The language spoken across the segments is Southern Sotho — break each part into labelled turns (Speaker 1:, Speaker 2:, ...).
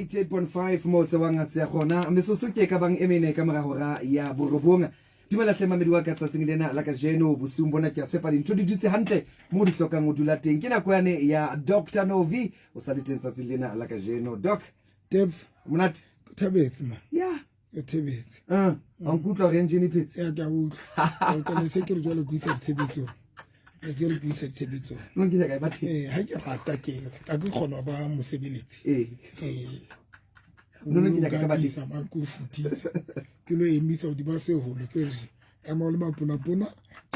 Speaker 1: 88.5 mo tsebang a tseya gona metsotso ke e ka bang e mene ka mora hora ya borobong. Dumela hle mamedi wa ka tsatsing lena la kajeno bosiung bona, ke a tshepa dintho di dutse hantle mo di hlokang ho dula teng. Ke nako yane ya Dr Novi, o sa le teng tsatsing lena la kajeno. Doc
Speaker 2: Debs,
Speaker 1: monate.
Speaker 2: Ke thabetse man.
Speaker 1: Ya.
Speaker 2: Ke thabetse.
Speaker 1: Ah, a nkutlwa gore engine e phetse.
Speaker 2: Ya, ke a utlwa. Ke utlwa ne se ke re jwale ke isa ditshebetsong. Ne ke re ke isa ditshebetsong.
Speaker 1: No ke nyaka e ba teng.
Speaker 2: Eh, ha ke rata ke ka ke kgona ho ba mosebeletsi.
Speaker 1: Eh.
Speaker 2: Eh.
Speaker 1: No no ke nyaka ka ba teng.
Speaker 2: Isa man ko futhisa. Ke lo emisa hodima seholo ke re ema o le maponapona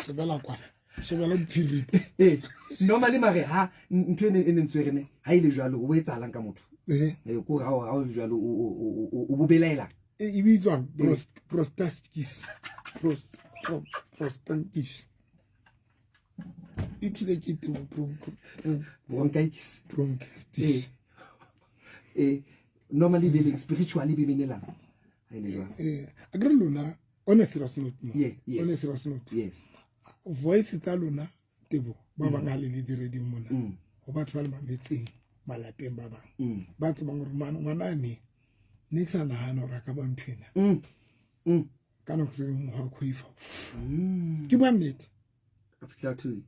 Speaker 2: shebela kwana. Shebela bophirima.
Speaker 1: Eh, normally mare ha ntho e ne ntswe re ne ha ile jwalo o etsahalang ka motho.
Speaker 2: Eh.
Speaker 1: Eh, ko ha o le jwalo o o belaela.
Speaker 2: E bitswang prostatitis. Prostatitis. E tlile ke teng
Speaker 1: bronchitis.
Speaker 2: Bronchitis.
Speaker 1: Eh, normally be leng spiritually be menelang. Ha ile jwalo.
Speaker 2: Eh, akere lona on a serious note mo.
Speaker 1: Yeah, yes.
Speaker 2: On a serious note.
Speaker 1: Yes.
Speaker 2: Voice tsa lona tebo ba bang ha le le di-radio mona.
Speaker 1: Mm.
Speaker 2: Ho batho ba le mametseng malapeng ba bang.
Speaker 1: Mm.
Speaker 2: Ba tsebang hore ngwana ne ne ke sa nahana hore a ka ba ntho ena.
Speaker 1: Mm. Mm.
Speaker 2: Ka nako tse ding ho a kgoifa.
Speaker 1: Mm.
Speaker 2: Ke bua nnete.
Speaker 1: A fihla thwe.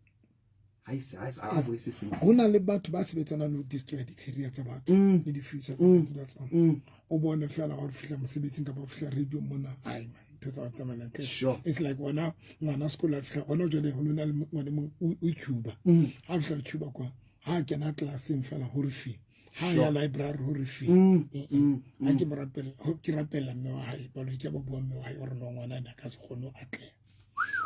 Speaker 1: Ha e se ha e se a voice seng.
Speaker 2: Ho na le batho ba sebetsanang le ho destroy di-career tsa batho
Speaker 1: Mm.
Speaker 2: le di-future tsa
Speaker 1: Mm.
Speaker 2: batho ba tsona.
Speaker 1: Mm.
Speaker 2: O bone fela ha o fihla mosebetsing kapa o fihla radio mona, ai man, ntho tsa tsamaela ntle.
Speaker 1: Sure.
Speaker 2: It's like wena ngwana sekolo a fihla hona jwale ho na le ngwana e mong o Cuba.
Speaker 1: Mm.
Speaker 2: Ha fihla Cuba kwa, ha kena classeng fela ho re fi. Ha
Speaker 1: Sure.
Speaker 2: ya library ho re fi.
Speaker 1: Mm.
Speaker 2: Eh, eh.
Speaker 1: Mm.
Speaker 2: Ha ke mo rapella, ke rapella mme wa hae, baloi ke ba bua mme wa hae hore no ngwana ena a ka se kgone ho atleha.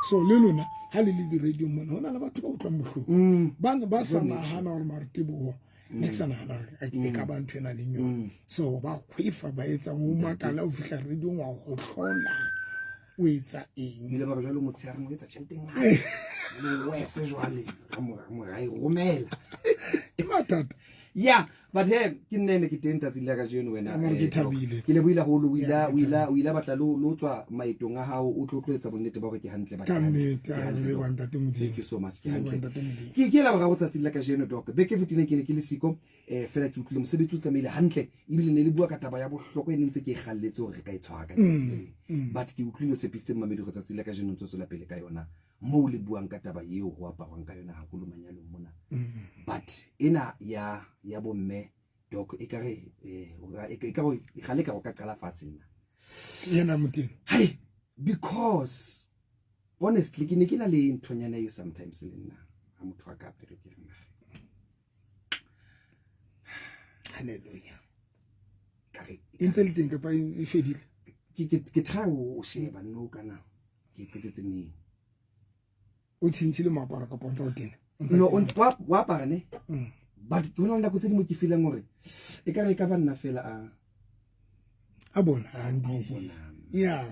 Speaker 2: So le lona ha le le di-radio mona ho na le batho ba utlwang bohloko.
Speaker 1: Mm.
Speaker 2: Ba ne ba sa nahana hore mare Teboho ne ke sa nahana hore e ka ba ntho e nang leng yona. So ba kgwefa ba etsa o makala o fihla radio-ng wa hohlola o etsa eng.
Speaker 1: Ile ba re jwale motshehareng o etsa tjhelete e ngata. Le wese jwale ra e romela.
Speaker 2: Ke mathata.
Speaker 1: Yeah, but hey, ke nne ke teng tsatsing la kajeno wena.
Speaker 2: Ya, mare ke thabile.
Speaker 1: Ke lebohile haholo o
Speaker 2: Ya,
Speaker 1: ila
Speaker 2: ke
Speaker 1: o ila o ila batla lo tswa maetong a hao o tlo etsa bonnete ba hore ke hantle ba
Speaker 2: Ka nnete,
Speaker 1: Ke
Speaker 2: a
Speaker 1: hantle,
Speaker 2: re
Speaker 1: Doc.
Speaker 2: leboha ntate Modimo.
Speaker 1: Thank you so much. Ke
Speaker 2: Re leboha
Speaker 1: hantle.
Speaker 2: ntate Modimo.
Speaker 1: Ke la boraro tsatsing la kajeno Doc. Beke e fetileng ke ne ke le siko fela ke utlwile mosebetsi o tsamaile hantle ebile ne le bua ka taba ya bohlokwa e ne ntse ke e kgalletse hore re ka e tshwara ka letsatsi le leng. But ke utlwile o tshepisitse mmamedi hore tsatsing la kajeno o ntso tswela pele ka yona moo le buang ka taba eo ho aparwang ka yona haholo manyalong mona. But ena ya bomme Doc e kare e ka re ga le ka go ka qala fatshe nna.
Speaker 2: Yena Modimo.
Speaker 1: Hai, because honestly ke ne ke na le nthonyana eo sometimes le nna ha motho a ka apere ke re mare.
Speaker 2: Hallelujah.
Speaker 1: Ka re
Speaker 2: E ntse le teng kapa e fedile?
Speaker 1: Ke try ho sheba no kana ke qetetse neng.
Speaker 2: O tjhentjhile moaparo kapa o ntse o tena? O ntse
Speaker 1: No,
Speaker 2: o
Speaker 1: o
Speaker 2: tena?
Speaker 1: ntse wa apara ne?
Speaker 2: Mm.
Speaker 1: But ho na le nako tse ding mo ke feelang hore e ka re e ka ba nna fela a
Speaker 2: A bona, a ndihe. Yeah.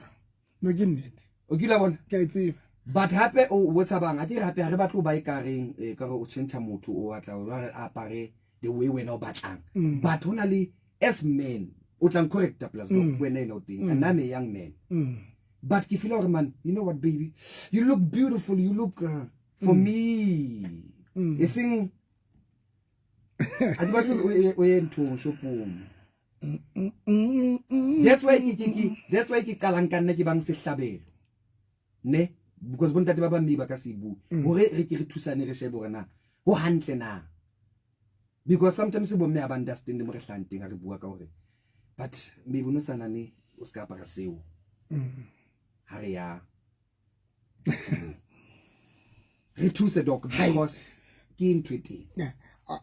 Speaker 2: No ke nnete.
Speaker 1: O kile wa bona?
Speaker 2: Ke a e tseba.
Speaker 1: But hape o bo tshabang, a ke re hape ha re batle ho ba e kareng e ka re o tjhentjha motho o batla o re apare the way wena o batlang.
Speaker 2: Mm.
Speaker 1: But hona le as men o tla correcta plus
Speaker 2: Mm.
Speaker 1: wena ena o teng and I'm a young man.
Speaker 2: Mm.
Speaker 1: But ke feel hore man, you know what baby, you look beautiful, you look for me.
Speaker 2: Mm.
Speaker 1: E seng a di batle o ye nthong shopong. That's why ke that's why ke qalang ka nna ke bang sehlabelo. Ne, because bontate ba bang mme ba ka se bue. Hore re ke re thusane re shebe hore na ho hantle na. Because sometimes bo mme ha ba understand mo re hlahang teng ha re bua ka hore but maybe no sana ne o ska apara seo. Ha re ya re thuse doc because ke ntho e teng.
Speaker 2: Yeah.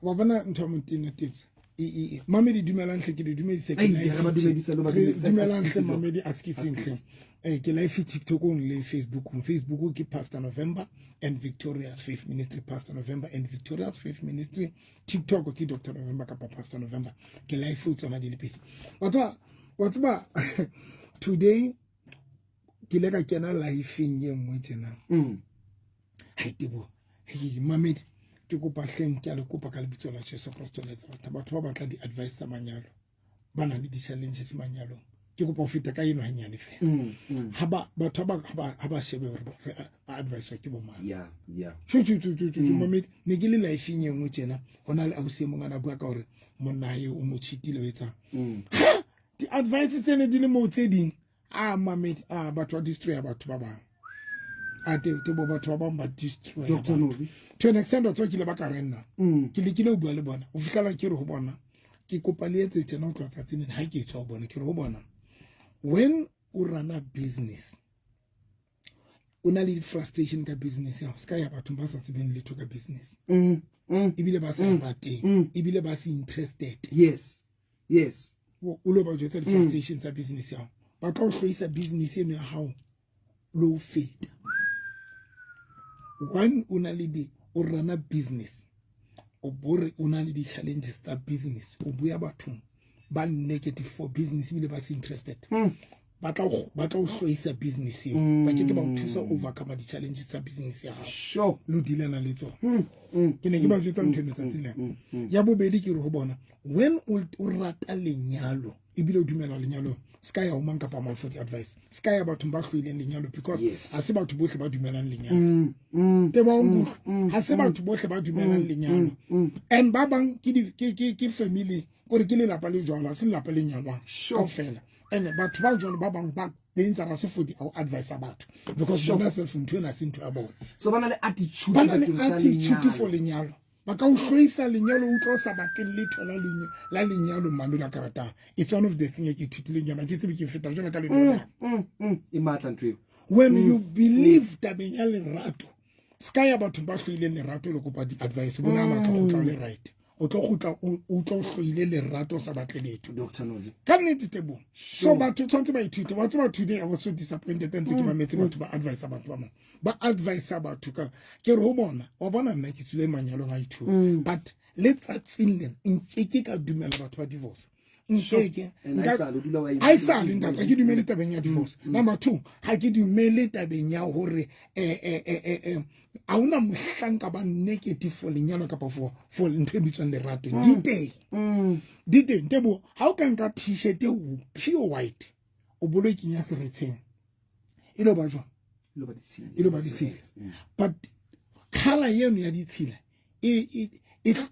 Speaker 2: Wa bona ntho ya Motena Tips. E mamedi dumelang hle ke le dumedise ke
Speaker 1: Ei,
Speaker 2: live
Speaker 1: re ba dumedisa le ba
Speaker 2: Re
Speaker 1: dumedisa.
Speaker 2: dumelang hle
Speaker 1: Askisi, Doc.
Speaker 2: mamedi a skiseng hle. Eh, ke live TikTokong le Facebookong. Facebook ke Pastor November and Victoria's Faith Ministry, Pastor November and Victoria's Faith Ministry. TikTok ke Dr November kapa Pastor November. Ke live ho tsona di le pedi. Wa tseba today ke ile ka kena live-eng e nngwe tjena.
Speaker 1: Mm.
Speaker 2: Ha itebo. Hey, mamedi, ke kopa hleng, ke a le kopa ka lebitso la Jesu Kristo le tsa batho. Batho ba batlang di-advice tsa manyalo, ba nang le di-challenges manyalong. Ke kopa ho feta ka eno hanyane fela. Ha ba batho ba ha ba shebe hore ba advise ke bo mang.
Speaker 1: Yeah, yeah.
Speaker 2: Tjo tjo tjo tjo tjo mamedi ne ke le life e nngwe tjena hona le ausi e mong a na bua ka hore monna hae o mo cheatile o etsang. Ha di advice tsene di le moo tse ding a mamedi a batho ba destroy batho ba bang. A te te bo batho ba bang ba destroy.
Speaker 1: Dr. Novi.
Speaker 2: To an extent batho ba kile ba ka re nna. Ke lekile ho bua le bona. Ho fihlela ke re ho bona ke kopa le etse tjena ho tloha tsatsing lena ha ke tswa ho bona ke re ho bona when o runa business o na le di-frustration ka business ya hao se ka ya bathong ba sa tsebeng letho ka business ebile ba sa e rateng ebile ba se interested
Speaker 1: Yes. Yes.
Speaker 2: O lo ba jwetsa di-frustration tsa business ya hao ba tla o hloisa business eno ya hao le ho feta. One o na le di o runa business o bore o na le di-challenges tsa business o buya bathong ba negative for business ebile ba se interested ba tla o hloisa business eo ba ke ke ba o thusa overcome di-challenges tsa business ya hao le ho dealana le tsona. Ke ne ke ba jwetsa ntho eno tsatsing lena. Ya bobedi ke re ho bona when o rata lenyalo ebile o dumela lenyalong se ka ya ho mang kapa mang for di-advice se ka ya bathong ba hloileng lenyalo because ha se batho bohle ba dumelang lenyalo. Teba o nkutlwe ha se batho bohle ba dumelang lenyalo and ba bang ke family kore ke lelapa le jwalo ha se lelapa le nyalwang kaofela and batho ba jwalo ba bang ba dangerous for di advice batho because bona self ntho ena se ntho ya bona.
Speaker 1: So ba na le attitude
Speaker 2: ba na le attitude for lenyalo. Ba ka o hloisa lenyalo o utlwa o sa batleng letho la lenyalo mamelo a ka ratang. It's one of the thing e ke ithutileng yona ke tsebe ke feta jwalo ka letho.
Speaker 1: E matla ntho eo.
Speaker 2: When you believe tabeng ya lerato se ka ya bathong ba hloileng lerato le kopa di-advice bona ba tla kgutla o le right o tlo kgutla o tlo hloile lerato o sa batle letho.
Speaker 1: Dr. Novi.
Speaker 2: Ka nnete tebo. So batho tshwanetse ba ithute wa tseba today I was so disappointed ntse ke mametse batho ba advise batho ba bang ba advise batho ka ke re ho bona wa bona nna ke tswile manyalong a ithuta but le tsatsing lena nkeke ka dumela batho ba divorce nkeke
Speaker 1: ha
Speaker 2: e sale ntate ke dumele tabeng ya divorce. Number 2 ha ke dumele tabeng ya hore ha hona mohlanka ba negative for lenyalo kapa for ntho e bitswang lerato. Di teng tebo ha o ka nka t-shirt e pure white o bolo kenya seretseng e lo ba jwang e lo ba ditshila but color eno ya ditshila e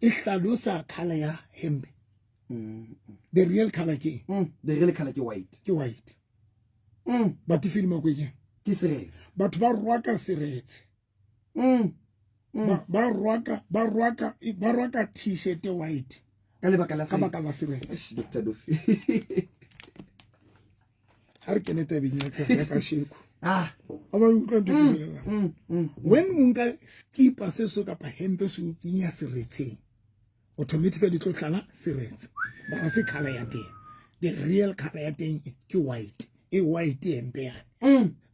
Speaker 2: hlalosa color ya hempe. The real color ke
Speaker 1: the real color ke white.
Speaker 2: Ke white. Batho feel mo ke
Speaker 1: ke seretse.
Speaker 2: Batho ba rwaka seretse. Ba rwaka t-shirt white
Speaker 1: ka lebaka la
Speaker 2: ka baka la seretse.
Speaker 1: Dr. Dofi.
Speaker 2: Ha re kene tabeng ya ka sheko. Ah, ba utlwa ntho ke bolelang. When o nka skipa se so kapa hempe se o kenya seretseng automatically tlo tlala seretse. Mara se color ya teng. The real color ya teng ke white. E white hempe yana.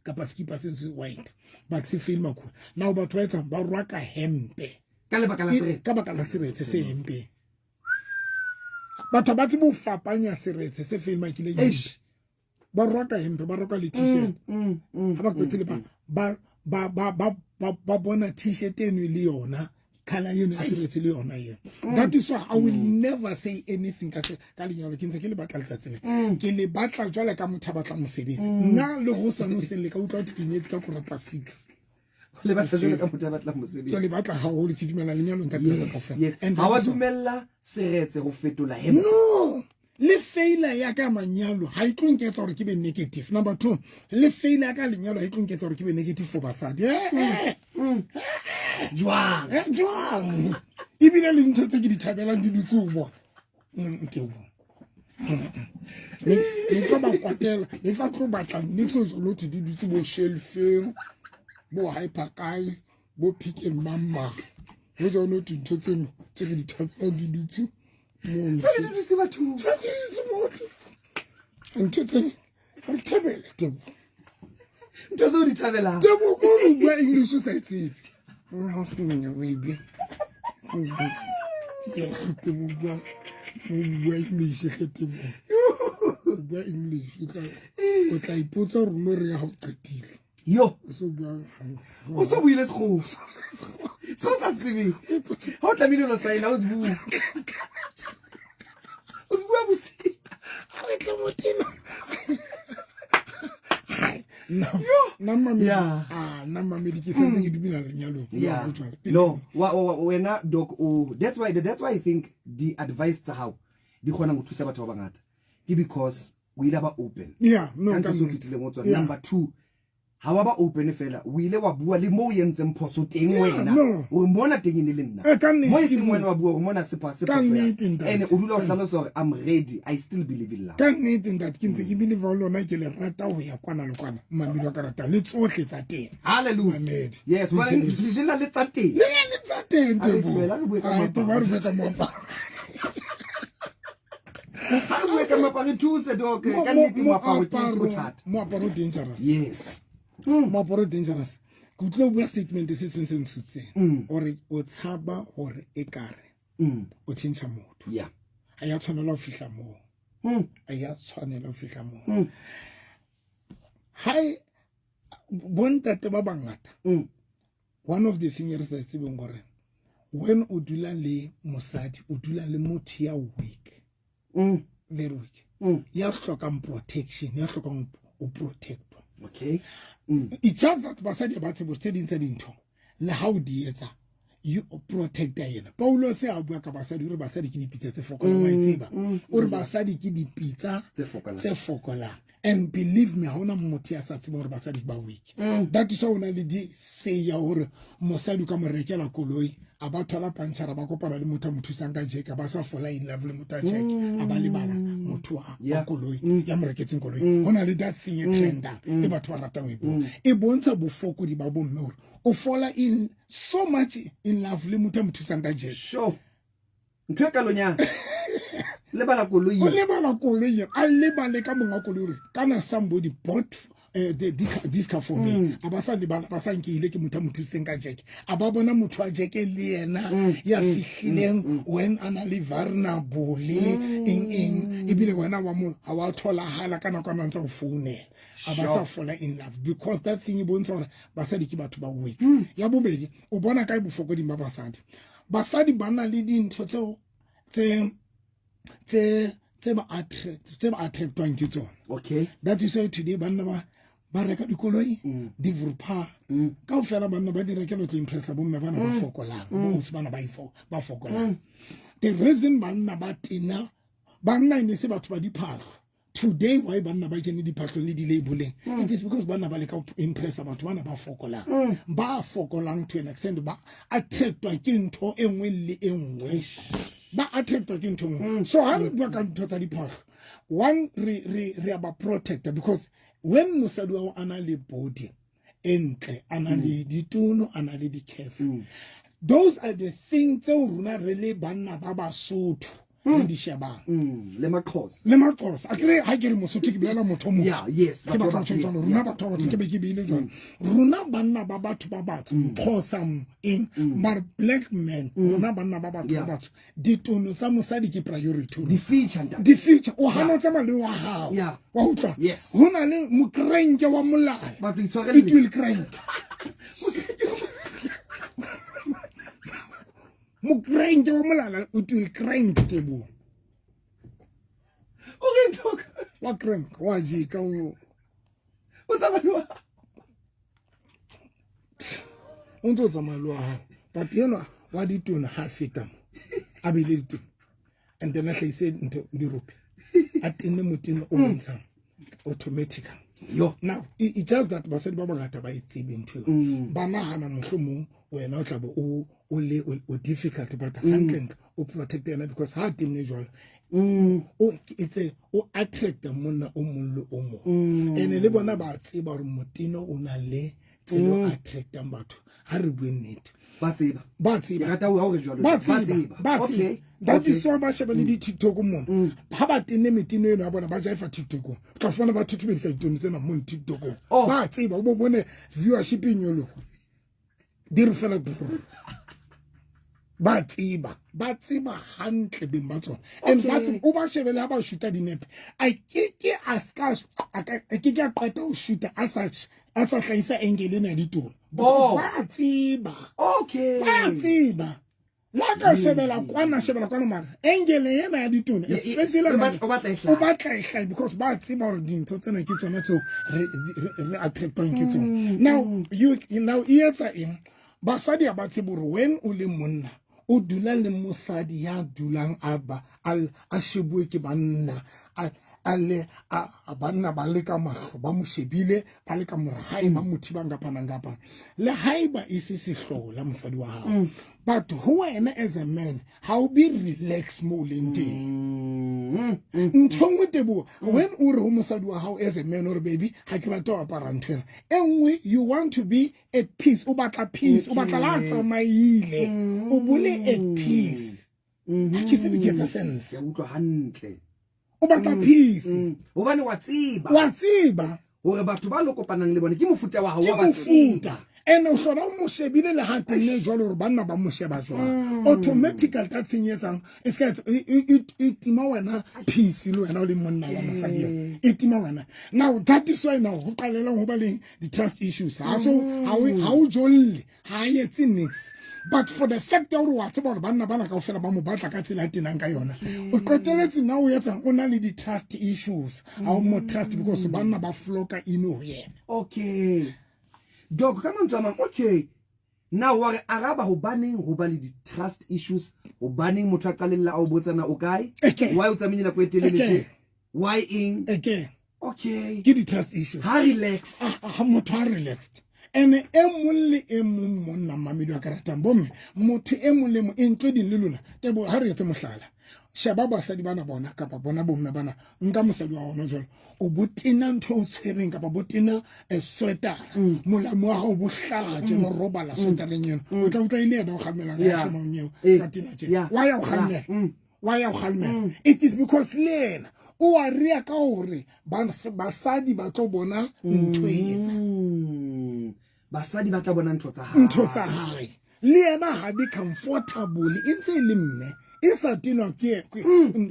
Speaker 2: Kapa skipa se se white. But se feel makhu. Now batho ba etsang ba rwaka hempe.
Speaker 1: Ka lebaka la seretse.
Speaker 2: Ka baka la seretse se hempe. Batho ba tsebo fapanya seretse se feel makile hempe. Ba rwaka hempe, ba rwaka le t-shirt. Ha ba qetile ba bona t-shirt eno le yona color eno ya seretse le yona eno. That is why I will never say anything ka lenyalo ke ntse ke le batla letsatsi le. Ke le batla jwale ka motho a batlang mosebetsi. Nna le ho sa no seng le ka utlwa ke nyetse ka 6:15.
Speaker 1: Le batla jwale ka motho a batlang mosebetsi.
Speaker 2: Ke le batla haholo ke dumela lenyalong ka pele ka
Speaker 1: kaofela. Ha wa dumella seretse ho fetola hempe.
Speaker 2: No. Le failure ya ka manyalo ha e tlo nketsa hore ke be negative. Number 2, le failure ya ka lenyalo ha e tlo nketsa hore ke be negative for basadi.
Speaker 1: Jwang?
Speaker 2: Jwang? Ebile le ntho tse ke di thabelang di dutse ho bona. Ke bona. Le tlo ba kwatela, le sa tlo batla nix o jalo di dutse bo shelfeng, bo hyper kae, bo pick and mama. Ho tsona dintho tseno tse ke di thabelang di dutse ntho tsene re thabele tebo
Speaker 1: ntho tseo di thabelang
Speaker 2: tebo mo o bua English o sa e tsebe tebo bua English ge tebo o bua English o tla ipotsa gore no re ya go qetile
Speaker 1: yo
Speaker 2: o
Speaker 1: so buile sekgowa se o sa se tsebeng ha o tlamehile lo saena o se bua o se bua bosigo
Speaker 2: re tle motena. Nna mamedi, ah nna mamedi ke sentse ke dumela lenyalong.
Speaker 1: Yeah. No, wena doc o that's why I think the advice tsa hao di kgona go thusa batho ba bangata. Ke because o ile ba open.
Speaker 2: Yeah, no,
Speaker 1: ka ntho tse o fetileng o tsona. Number 2, ha wa ba open fela, o ile wa bua le mo o entseng phoso teng wena. O re mona teng e ne le nna.
Speaker 2: Mo
Speaker 1: e seng wena wa bua gore mona se phoso.
Speaker 2: Ka nnete, ntate.
Speaker 1: Ene o dula o hlalosa gore I'm ready, I still believe in love.
Speaker 2: Ka nnete, ntate, ke ntse ke believe ho lona, ke le rata ho ya kwana le kwana. Mamedi wa ka rata le tsohle tsa teng.
Speaker 1: Hallelujah.
Speaker 2: Mamedi.
Speaker 1: Yes, le na le tsa teng.
Speaker 2: Le na le tsa teng,
Speaker 1: A re tlohela re bue ka
Speaker 2: Tebo.
Speaker 1: moaparo.
Speaker 2: Re bue ka moaparo.
Speaker 1: Ha re bue ka moaparo, re thuse doc. Ka nnete moaparo ke bothata.
Speaker 2: Moaparo dangerous.
Speaker 1: Yes.
Speaker 2: Moaparo dangerous. Ke utlwile o bua statement se seng se ntshotseng. Ore o tshaba hore ekare o tjhentjha motho. Ha ya tshwanela ho fihla moo. Ha ya tshwanela ho fihla moo. Hai bontate ba bangata. One of the thing re sa tsebeng gore when o dula le mosadi, o dula le motho ya weak. Very weak. Ya hlokang protection, ya hlokang o protectwa.
Speaker 1: Okay.
Speaker 2: It's just that basadi ba tsebo tse ding tsa dintho le ha o di etsa, you protecta yena. Paulo se a bua ka basadi, o re basadi ke dipitsa tse fokolang, wa e tseba. O re basadi ke dipitsa
Speaker 1: tse fokolang.
Speaker 2: Tse fokolang. And believe me, ha hona motho ya sa tsebeng hore basadi ba weak. That is why o na le di say ya hore mosadi o ka mo rekela koloi, a ba thola pantšhara, ba kopana le motho a mo thusang ka jeke, ba sa fola in love le motho a jeke, a ba lebala motho wa koloi ya mo reketseng koloi. Ho na le that thing e trendang e batho ba ratang ho e bua, e bontsha bofokodi ba bomme hore o fola in so much in love le motho a mo thusang ka jeke.
Speaker 1: Sure. Ntho e kalonyana. Lebala koloi.
Speaker 2: O lebala koloi, a lebale ka monga koloi hore kana somebody bought this car for me. A ba sa lebala, ba sa nkile ke motho a mo thusitseng ka jeke. A ba bona motho a jeke le yena ya fihlileng when a na le vulnerable eng eng, ebile wena wa mo ha wa tholahala ka nako a ntse o founela. A ba sa fola in love because that thing e bontsha hore basadi ke batho ba weak. Ya bobedi, o bona kae bofokoding ba basadi? Basadi ba na le dintho tseo tse tse tse ba attract, tse ba attractwang ke tsona. That is why today banna ba reka dikoloi, di vrpa. Kaofela banna ba di rekela tlo impressa bomme bana ba fokolang, bo ausi bana ba fokolang. The reason banna ba tena, banna e ne se batho ba diphahlo. Today why banna ba kene diphahlong le di-labeleng? It is because banna ba leka ho impressa batho bana ba fokolang. Ba fokolang to an extent ba attractwa ke ntho e nngwe le e nngwe. Ba attractwa ke ntho e nngwe. So ha re bua ka ntho tsa diphahlo, one, re a ba protecta because when mosadi wa hao a na le body e ntle, a na le ditono, a na le di-curve, those are the things tseo rona re le banna ba Basotho re di shebang.
Speaker 1: Le Maxhosa.
Speaker 2: Le Maxhosa. A kere ha ke re Mosotho ke bolela motho o motsho.
Speaker 1: Yeah, yes,
Speaker 2: Ke
Speaker 1: batho
Speaker 2: batla
Speaker 1: ba
Speaker 2: ho tjho
Speaker 1: yes,
Speaker 2: jwalo. Rona batho ba batsho ke be ke beile jwalo. Rona banna ba batho ba batsho, Xhosa eng, mare black man, rona banna ba batho ba batsho, ditono tsa mosadi ke priority ho rona.
Speaker 1: Di-feature, ntate.
Speaker 2: Di-feature. O hana o tsamaya le wa hao. Wa utlwa?
Speaker 1: Yes.
Speaker 2: Ho na le mokrenke wa molala.
Speaker 1: Batho itshwarelle.
Speaker 2: It will crank. Mokrenke wa molala, it will crank, Tebo.
Speaker 1: O re ntho
Speaker 2: Wa crank, wa jeka o.
Speaker 1: O tsamaya le wa.
Speaker 2: O ntse o tsamaya le wa hao. But enwa wa ditona ha feta mo. A beile ditona. And then a hlahise ntho dirope. A tenne moteno o bontshang automatically.
Speaker 1: Yo.
Speaker 2: Now, it just that basadi ba bangata ba e tsebe ntho eo. Ba nahana mohlomong wena o tla be o o le o difficult, but hantle o protect yena because ha tenne jwalo, o it's a o attract monna o mong le o mong. Ene le bona ba tseba hore moteno o na le tsela o attractang batho. Ha re bue nnete.
Speaker 1: Ba tseba.
Speaker 2: Ba tseba.
Speaker 1: Ke rata ho re jwalo.
Speaker 2: Ba
Speaker 1: Ba
Speaker 2: tseba.
Speaker 1: tseba.
Speaker 2: Ba tseba.
Speaker 1: Okay.
Speaker 2: That is why ba sheba le di-TikTok mona. Ha ba tenne meteno eno ya bona, ba jaifa TikTokong. O tla fumana ba thothomedisa ditono tsena mono TikTokong.
Speaker 1: Oh.
Speaker 2: Ba tseba, o bo bone viewership e nyoloha. Di re fela brrr. Ba tseba, ba tseba hantle beng ba tsona. And ba tseba, o ba shebele ha ba shoota dinepe. A ke ke a ska, a ka, a ke ke a qeta ho shoota a sa hlahisa angle ena ya ditono.
Speaker 1: Oh.
Speaker 2: Ba tseba.
Speaker 1: Okay.
Speaker 2: Ba tseba. La ka shebela kwana, shebela kwana, mara angel ena ya ditone, especially
Speaker 1: o batla e hlahe.
Speaker 2: O batla e hlahe because ba tseba hore dintho tsena ke tsona tseo re attractwang ke tsona. Now e etsa eng? Basadi ha ba tsebe hore when o le monna, o dula le mosadi ya dulang a ba a shebuwe ke banna, a le a banna ba le ka mahlo, ba mo shebile, ba le ka mora hae, ba mo thibang kapa nang kapa le haeba e se sehlola mosadi wa hao. But ho wena as a man, ha o be relax mo o leng teng. Ntho e nngwe, Teboho, when o re ho mosadi wa hao as a man ore, "Baby, ha ke rate ho apara ntho ena," e nngwe, you want to be at peace, o batla peace, o batla la tsamaile o bole at peace. Ha ke tsebe ke etsa sense.
Speaker 1: Ke utlwa hantle.
Speaker 2: O batla peace.
Speaker 1: Hobane wa tseba.
Speaker 2: Wa tseba.
Speaker 1: Hore batho ba lo kopanang le bone ke mofuta wa hao.
Speaker 2: Ke
Speaker 1: wa ba
Speaker 2: mofuta and o hlola o mo shebile le ha tenne jwalo hore banna ba mo sheba jwang. Automatically that thing e etsang e ska e tima wena peace, le wena o le monna wa mosadi eo, e tima wena. Now that is why now ho qalelang ho ba le di-trust issues. Ha so ha o jolle, ha etse nix, but for the fact ya hore wa tseba hore banna bana kaofela ba mo batla ka tsela a tenang ka yona, o qeteletse na o etsang, o na le di-trust issues. Ha o mo trust because banna ba flocka in ho yena.
Speaker 1: Okay doc, ka mantswe a mang, okay, na wa re araba hobaneng ho ba le di-trust issues, hobaneng motho a qalella a o botsana o kae? Why o tsamaile nako e telele tje? Why eng?
Speaker 2: Eke.
Speaker 1: Okay.
Speaker 2: Ke di-trust issues.
Speaker 1: Ha relax.
Speaker 2: Ah, ah, motho a relaxed and e mong le e mong monna, mamedi wa ka ratang bomme, motho e mong le mong, including le lona, Tebo, ha re etse mohlala, sheba basadi bana bona kapa bona bomme bana, nka mosadi wa ona jalo, o bo tena ntho o tshwereng kapa bo tena swetara, molamu wa hao bo hlaha tjena, o robala swetareng ena, o tla utlwa ile yena o kgamelang ya hlomong eo ka tena tjena. Wa ya o kgalemela, wa ya o kgalemela. It is because le yena o a rea ka hore basadi ba tlo bona ntho ena.
Speaker 1: Basadi ba tla bona ntho tsa hae.
Speaker 2: Ntho tsa hae, le yena ha be comfortable e ntse e le mme e sa tenwa ke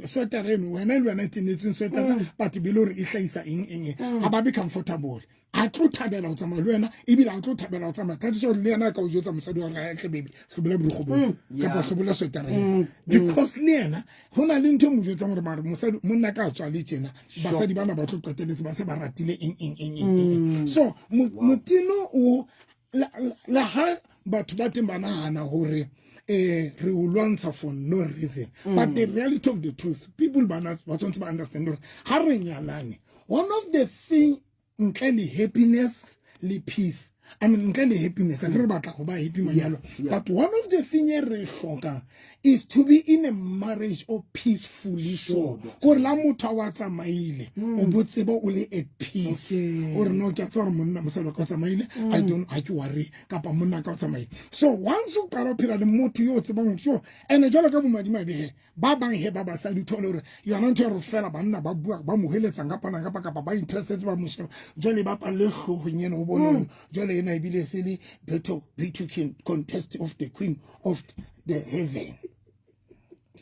Speaker 2: sweater eno, wena le wena e tenetseng sweater, but be le hore e hlahisa eng eng eng, ha ba be comfortable, a tlo thabela ho tsamaya le wena, ebile a tlo thabela ho tsamaya thato le yena a ka o jwetsa mosadi wa hore, "Tle baby, hlobola borukgo bo kapa hlobola sweater ena," because le yena ho na le ntho e mo jwetsang hore mare mosadi monna ka tswa le tjena, basadi bana ba tlo qeteletse ba se ba ratile eng eng eng eng eng. So motino o la ha batho ba teng ba nahana hore re o lwantsha for no reason, but the reality of the truth, people ba ba tshwanetse ba understand hore ha re nyalane, one of the thing ntle le happiness le peace, I mean, ntle le happiness, a ke re batla go ba happy manyalo, but one of the thing e re e hlokang is to be in a marriage o peacefully. So kore la motho a wa tsamaile, o bo tseba o le at peace gore no, ke a tseba gore monna, mosadi wa ka o tsamaile, I don't, ha ke worry, kapa monna ka o tsamaile. So once o qala o phela le motho yo o tsebang gore so, and jwalo ka bomadimabe he, ba bang he ba basadi, o thole gore yona ntho e re fela banna ba bua, ba mo heletsang kapa nang kapa ba interested, ba mo sheba, jwale ba palle hloohong ena, o bone hore jwale ena ebile se le battle between contest of the queen of the heaven.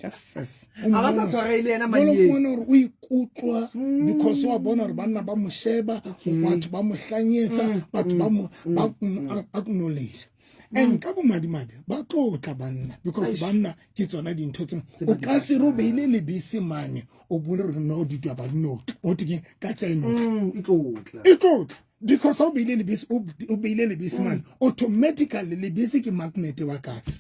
Speaker 2: Yes.
Speaker 1: Ha ba sa tshwarehe le yena.
Speaker 2: Jwale
Speaker 1: manyeng.
Speaker 2: Mmone hore o ikutlwa because wa bona hore banna ba mo sheba, batho ba mo hlanyetsa, batho ba mo ba mo acknowledge, and ka bomadimabe ba tlo tla banna because banna ke tsona dintho tse o ka se re o beile lebese mane, o bone gore no ditaba di notla, o te ke ka tsa e notla.
Speaker 1: E tlotla.
Speaker 2: E tlotla because ha o beile lebese, o beile lebese mane, automatically lebese ke magnet wa katse.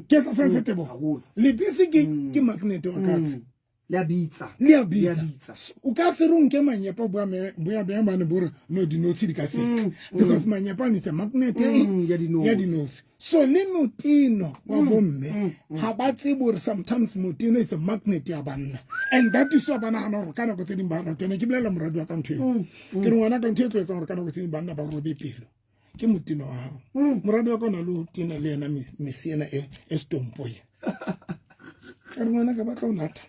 Speaker 2: Ke sa sense, Tebo?
Speaker 1: Haholo.
Speaker 2: Lebese ke magnet wa katse.
Speaker 1: Le a bitsa.
Speaker 2: Le a
Speaker 1: Le a
Speaker 2: bitsa.
Speaker 1: Bitsa.
Speaker 2: O ka se re o nke manyepa, boya beya mane, bore no dinotshi di ka setla because manyepa ne tse magnet ya eng?
Speaker 1: Ya dinotshi.
Speaker 2: Ya dinotshi. So le moteno wa bomme ga ba tsebe gore sometimes moteno it's a magnet ya banna, and that is why ba nagana gore ka nako tse dingwe ba ratone. Ke bolela moradi wa ka ntho eo, ke re, "Ngwana ka, ntho e tlo etsang gore ka nako tse dingwe banna ba robe pelo ke moteno wa gago." Moradi wa ka o na le ho tena le yena mese ena e stompo e, ka re, "Ngwana ka, ba tla o natha,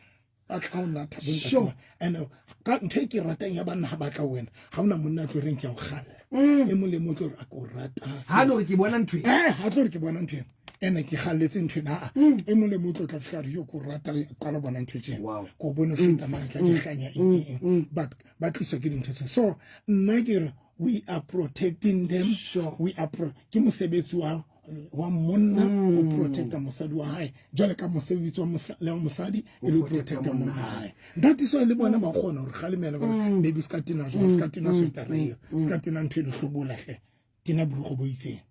Speaker 2: ba tla o natha bontate ba." And ka ntho e ke ratang ya banna, ha batla ho wena, ha ona monna a tlo reng ke a o kgalla. E mong le mong o tlo re a ko rata.
Speaker 1: Ha no re ke bona ntho e.
Speaker 2: Ha tlo re ke bona ntho ena, ene ke galletse ntho ena aa. E mong le mong o tlo tla fihla a re, "Yo, ko rata, qala bona ntho tjena." Ko bone o feta mane tla ke hlanya eng eng eng, but ba tliswa ke dintho tse. So nna ke re we are protecting them. We are ke mosebetsi wa wa monna o protecta mosadi wa hae jwale ka mosebetsi wa mosadi e le o protecta monna hae. That is why le bona ba kgona hore kgalemela gore baby se ka tena jwang, se ka tena sweater eo, se ka tena ntho eno, hlobola hle, tena borukgo bo itseng.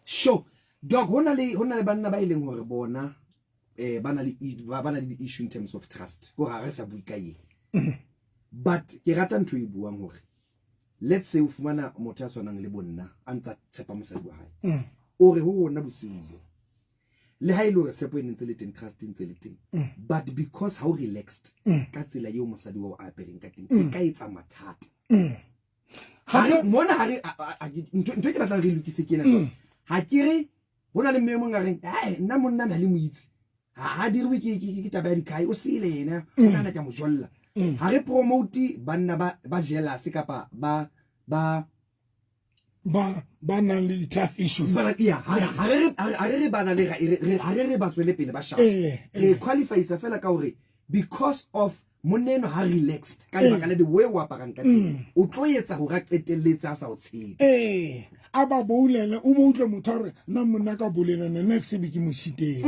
Speaker 1: Sure doc, ho na le banna ba e leng hore bona ba na le ba na le di-issue in terms of trust, ko ga re sa bue ka eng, but ke rata ntho e buang hore let's say o fumana motho ya tshwanang le bonna a ntsa tshepa mosadi wa hae, o re ho rona bosiu bo le ha e le hore tshepo e ne ntse le teng, trust e ntse le teng, but because ha o relaxed ka tsela eo mosadi wa o apereng ka teng, e ka etsa mathata. Mona ha re ntho e ke batlang re lokise ke ena, ha ke re ho na le mme e mong a reng ai nna monna na le moitse ha dirwe ke taba ya dikhai, o sele yena o nana ke mo jolla. Ha re promote banna ba jealous kapa ba ba
Speaker 2: ba ba nang le di-trust issues.
Speaker 1: Ha re re ba na le ha re re ba tswele pele ba shapa, re qualifyisa fela ka hore because of monna eno ha relaxed ka lebaka la the way o aparang ka teng, o tlo etsa hore a qetelletse a sa o tshepe.
Speaker 2: A ba boulele, o bo utlwe motho a re nna monna ka bolela nna next be ke mo cheateng.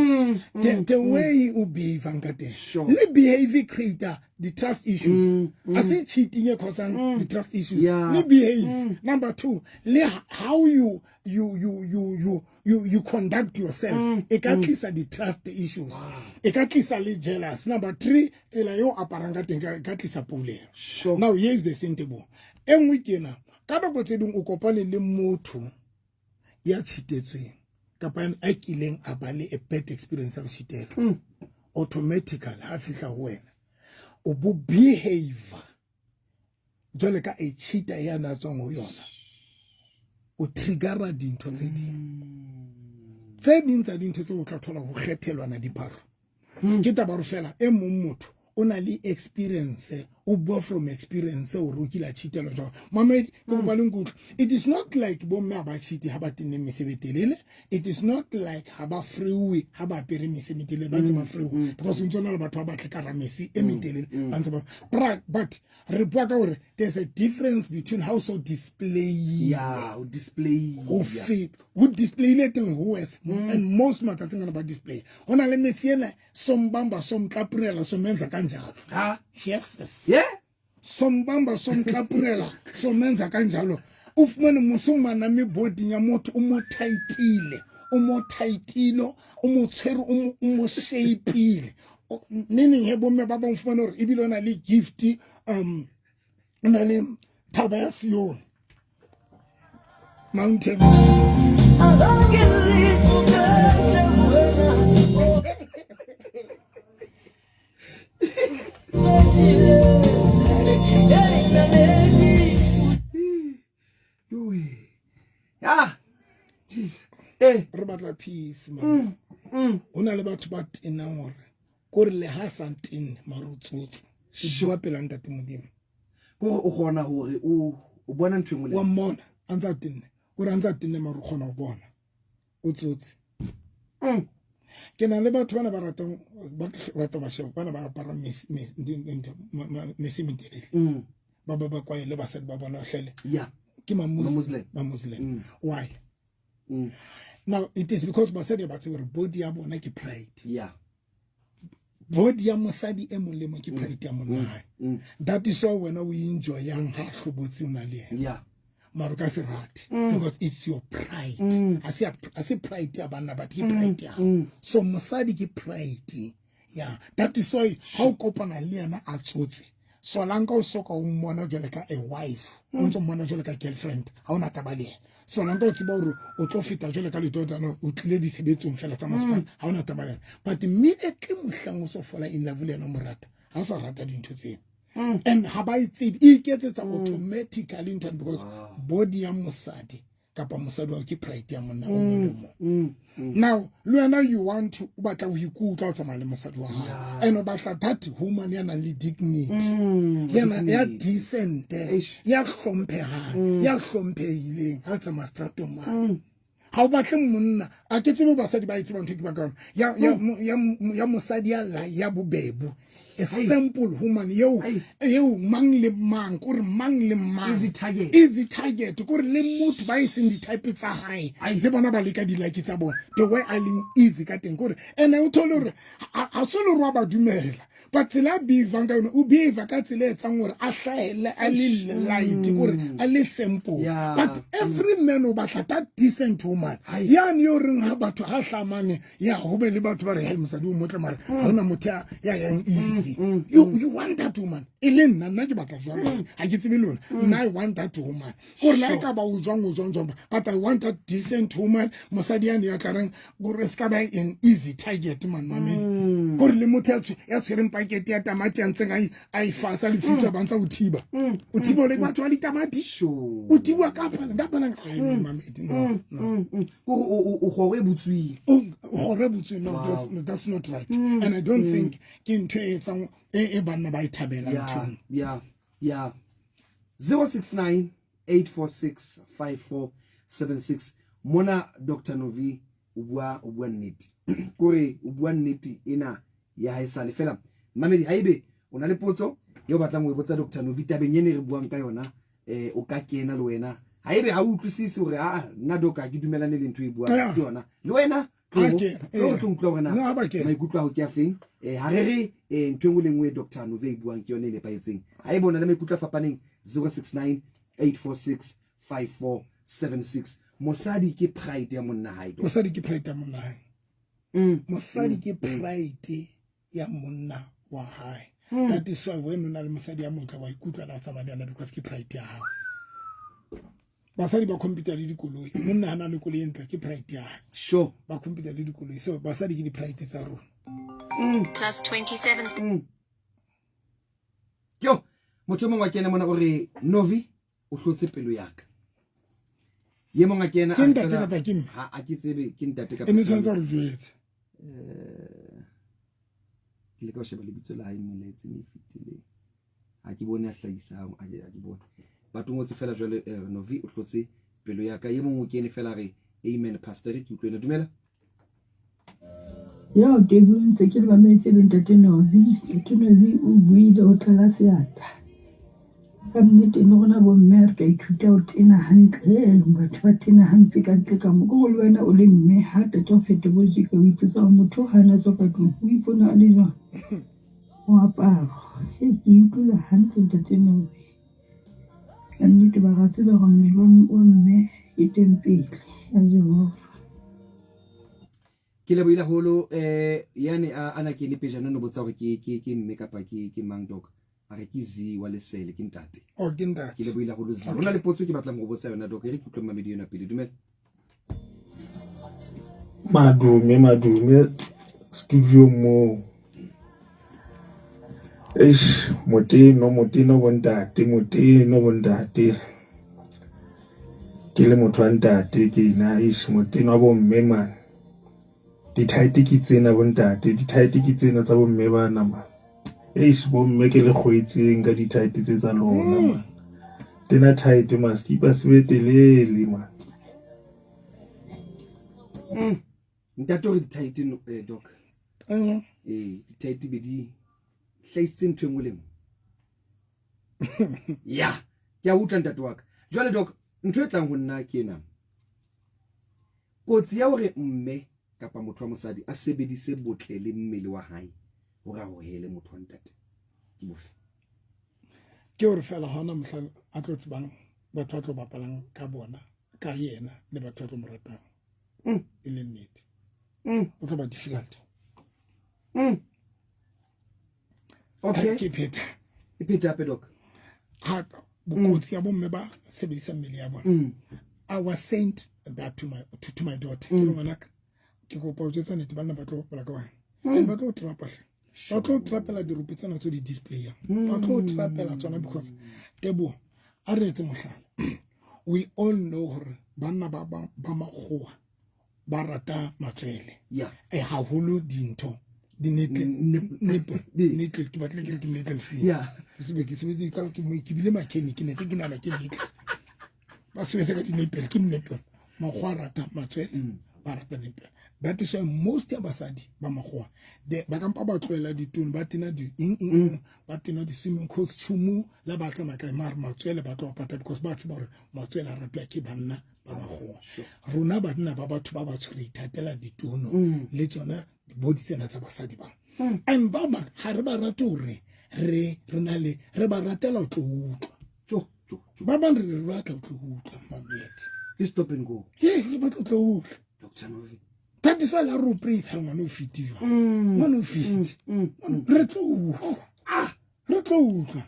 Speaker 2: The way o behavang ka teng le behave creator the trust issues, a se cheating e causang the trust issues, le behave. Number 2, le how you you you you you you you conduct yourself, e ka tlisa di trust issues, e ka tlisa le jealous. Number 3, tsela eo aparang ka teng ka tlisa poulelo. Now here is the thing, Tebo, e nngwe ke ena, ka nako tse ding o kopane le motho ya cheatetsweng kapa a kileng a ba le a bad experience ya ho cheatelwa, automatically ha fihla ho wena o bo behavior jwale ka a cheater ya na tswang ho yona, o triggera dintho tse ding, tse ding tsa dintho tse o tla thola ho kgethelwana diphahlo. Ke taba hore fela e mong motho o na le experience, o bua from experience hore o kile a cheatelwa jwang. Mamedi, ke kopa le nkutlwe, it is not like bomme ha ba cheat ha ba tenne mesebe telele, it is not like ha ba frewe ha ba apere mese metelele, ba ntse ba frewe because ntse na le batho ba batle ka ramese e metelele, ba ntse ba, but re bua ka hore there's a difference between how so display,
Speaker 1: display
Speaker 2: ho fit ho display le teng ho worse, and most matsatsing ana ba display ho na le metse ena sombamba somtlapurela somenza kanjalo. Yes,
Speaker 1: yeah,
Speaker 2: sombamba somtlapurela somenza kanjalo, o fumane mosomana me body ya motho o mo tightile, o mo tightilo, o mo tshwere, o mo shapeile, meaning he bomme ba bang fumane hore ebile o na le gift, o na le thaba ya Sione mountain. Re batla peace, man. Ho na le batho ba tenang hore kore le ha sa tenne mara o tsotse, o bua pela ntate Modimo,
Speaker 1: kore o kgona hore o bona ntho e nngwe,
Speaker 2: wa mmona a ntse a tenne, kore a ntse a tenne mara o kgona ho bona o tsotse. Ke na le batho bana ba ratang, ba rata mashebo, bana ba apara mese metelele, ba ba kwaele basadi ba bona hlele, ke ma Muslim. Why? Now it is because basadi ba tsebe hore body ya bona ke pride. Body ya mosadi e mong le mong ke pride ya monna hae. That is why wena o enjoyang ha hlobotse na le yena. Mara ka se rate because it's your pride. A se pride ya banna, but ke pride ya hao. So mosadi ke pride. Yeah, that is why ha o kopana le yena a tsotse, solanka o soka o mmona jwale ka a wife, o ntso mmona jwale ka girlfriend, ha ona taba le yena. Solanka o tseba hore o tlo feta jwale ka letotana, o tlile ditshebetsong fela tsa masepala, ha ona taba le yena. But immediately mohlang o so fola in love le yena, o mo rata, ha o sa rata dintho tsena. And ha ba e tsebe, e iketsetsa automatically ntho, because body ya mosadi kapa mosadi wa ke pride ya monna o mong le mong. Now le wena you want to, o batla ho ikutlwa o tsamaya le mosadi wa hao, and o batla that woman ya nang le dignity, ya decent, ya hlomphehang, ya hlomphehileng ha tsamaya stratong mane. Ha o batle monna, a ke tsebe basadi ba e tsebang ntho e ke ba ka yona, ya mosadi ya la ya bobebo. A simple woman eo eo mang le mang kore mang le mang
Speaker 1: Easy target.
Speaker 2: Easy target kore le motho ba e seng di-type tsa hae le bona ba leka di-like tsa bona the way a leng easy ka teng kore ene o thole gore ga se le gore wa ba dumela but tsela a behavang ka yone o behave ka tsela e etsang gore a hlahelle a le light kore a le simple. But every man o batla that decent woman yane yo reng ha batho ha hlamane ya go be le batho ba re hel mosadi o motle mare ga gona motho ya yang easy. You want that woman. E le nna nna ke batla jwalo, ga ke tsebe lona. Nna I want that woman gore la e ka ba o jwang o jwang jwang, but I want that decent woman, mosadi yane ya tla reng gore se ka ba an easy target man mamedi gore le motho ya tshwereng pakete ya tamati ya ntseng a e fasa lefika ba ntsa o thiba o thiba le batho ba ditamati o thiba ka phala ka phala mamedi no no.
Speaker 1: Kore o kgoro e butsweng.
Speaker 2: Gore butswe no. That's, no, that's not right and I don't think ke ntho e etsang e banna ba e thabelang ntho eno.
Speaker 1: Yeah, 069 846 5476 mona Dr Novi o bua nnete kore o bua nnete ena ya haesale fela. Mamedi, haebe o na le potso e o batlang ho e botsa Dr Novi tabeng ene re buang ka yona, o ka kena le wena. Haebe ha o utlwisise hore a nna doka ke dumelane le ntho e buang se yona le wena,
Speaker 2: Ha kena,
Speaker 1: tlo tlo utlwa hore na
Speaker 2: No, ha ba kena.
Speaker 1: Maikutlo a hao ke a feng. Ha re ntho e nngwe le nngwe Dr Novi e buang ke yone e nepahetseng. Ha e bona le maikutlo a fapaneng, 069 846 5476. Mosadi ke pride ya monna hae, doc.
Speaker 2: Mosadi ke pride ya monna hae. Mosadi ke pride ya monna wa hae. That is why when o na le mosadi ya motle wa ikutlwa la o tsamaya le yona because ke pride ya hao. Basadi ba compete le dikoloi. Monna ha na le koloi e ntle ke pride ya hae. Ba compete le dikoloi, so basadi ke di-pride tsa rona.
Speaker 3: Plus 27.
Speaker 1: Yo motho e mongwe wa kena mona o re Novi o hlotse pelo ya ka. Ye mongwe a kena
Speaker 2: Ke
Speaker 1: a
Speaker 2: ntate
Speaker 1: fela-
Speaker 2: kapa ke mme?
Speaker 1: Ha a ke tsebe ke ntate kapa
Speaker 2: E ne
Speaker 1: ke
Speaker 2: tshwanetse
Speaker 1: mme.
Speaker 2: gore jwetse.
Speaker 1: Ke leka ho sheba lebitso la hae molaetseng e fetileng, ha ke bone a hlahisang, ha ke bone batho ngotse fela jwale Novi o hlotse pelo ya ka. Ye mongwe o kene fela re amen pastor ke utlwe ena. Dumela.
Speaker 4: Yo ke ntse ke le mametse le ntate Novi. Ntate Novi o buile o tlala seatla. Ka nnete le rona bomme re ka ithuta ho tena hantle. Batho ba tena hampe ka ntle ka mo. Ke hore le wena o le mme ha qeta ho feta bo jeka o ipotsa hore motho ha na tswa ka tlung o ipona a le jwang. Moaparo. Hei ke utlwile hantle ntate Novi. Ka nnete ba ra tseba hore mmele wa mme ke tempele ya Jehova.
Speaker 1: Ke lebohile haholo yane a ana ke le pejana no botsa hore ke mme kapa ke mang doc. A re ke Z wa lesele ke ntate.
Speaker 2: Oh, ke ntate.
Speaker 1: Ke lebohile haholo Z. Hona le potso ke batlang ho botsa yona doc, e re ke utlwe mamedi yona pele. Dumela.
Speaker 5: Madume, madume studio moo. Eish, moteno, moteno bontate, moteno bontate. Ke le motho wa ntate ke ina, eish, moteno wa bomme man. Di-tight ke tsena bontate, di-tight ke tsena tsa bomme bana man. Eish, bomme ke le kgwetseng ka di-tight tse tsa lona man. Tena tight man, skipa se be telele man.
Speaker 1: Ntate o re di-tight no, doc. Di-tight be di hlahisitse ntho e nngwe le nngwe. Ya, ke a utlwa ntate wa ka. Jwale doc, ntho e tlang ho nna ke ena. Kotsi ya hore mme kapa motho wa mosadi a sebedise botle le mmele wa hae hore a hohele motho wa ntate ke bofe?
Speaker 2: Ke hore fela ha hona mohlang a tlo tsebang batho ba tlo bapalang ka bona ka yena le batho ba tlo mo ratang e le nnete o tlo ba difficult.
Speaker 1: Okay.
Speaker 2: Ke pheta.
Speaker 1: E pheta hape doc.
Speaker 2: Ha bokotsi ya bomme ba sebedisa mmele ya bona. I was saying that to my daughter, ke re ngwanaka ke kopa o jwetsa nnete, banna ba tlo bapala ka wena and ba tlo o trapa hle, ba tlo o trapela dirope tsena tse di displayang, ba tlo o trapela tsona because tebo a re etse mohlala, we all know hore banna ba makgowa ba rata matswele e haholo dintho di-nipple nipple nipple ke batlile ke re ke nipple fee sebe ke sebetse ka ke bile mechanic ne se ke nana ke nipple ba sebetsa ka di-nipple ke nipple. Makgowa a rata matswele, ba rata nipple. That is why most ya basadi ba makgowa ba kampa ba tlohela ditone, ba tena di eng eng, ba tena di-swimming costume la ba tsamaya kae, mare matswele ba tlo pata because ba tseba hore matswele a ratwa ke banna ba makgowa. Rona banna ba batho ba batsho re ithatela ditono le tsona dibodi tsena tsa basadi ba. And ba bang ha re ba rate hore re na le re ba ratela ho tlo utlwa. Ba bang re batla ho tlo utlwa mamete.
Speaker 1: Ke stop and go.
Speaker 2: Ee, re batla ho tlo utlwa.
Speaker 1: Dr. Novi.
Speaker 2: That is why la re o preisa ngwana o fete jwang. Ngwana o fete. Re tlo utlwa. Re tlo utlwa.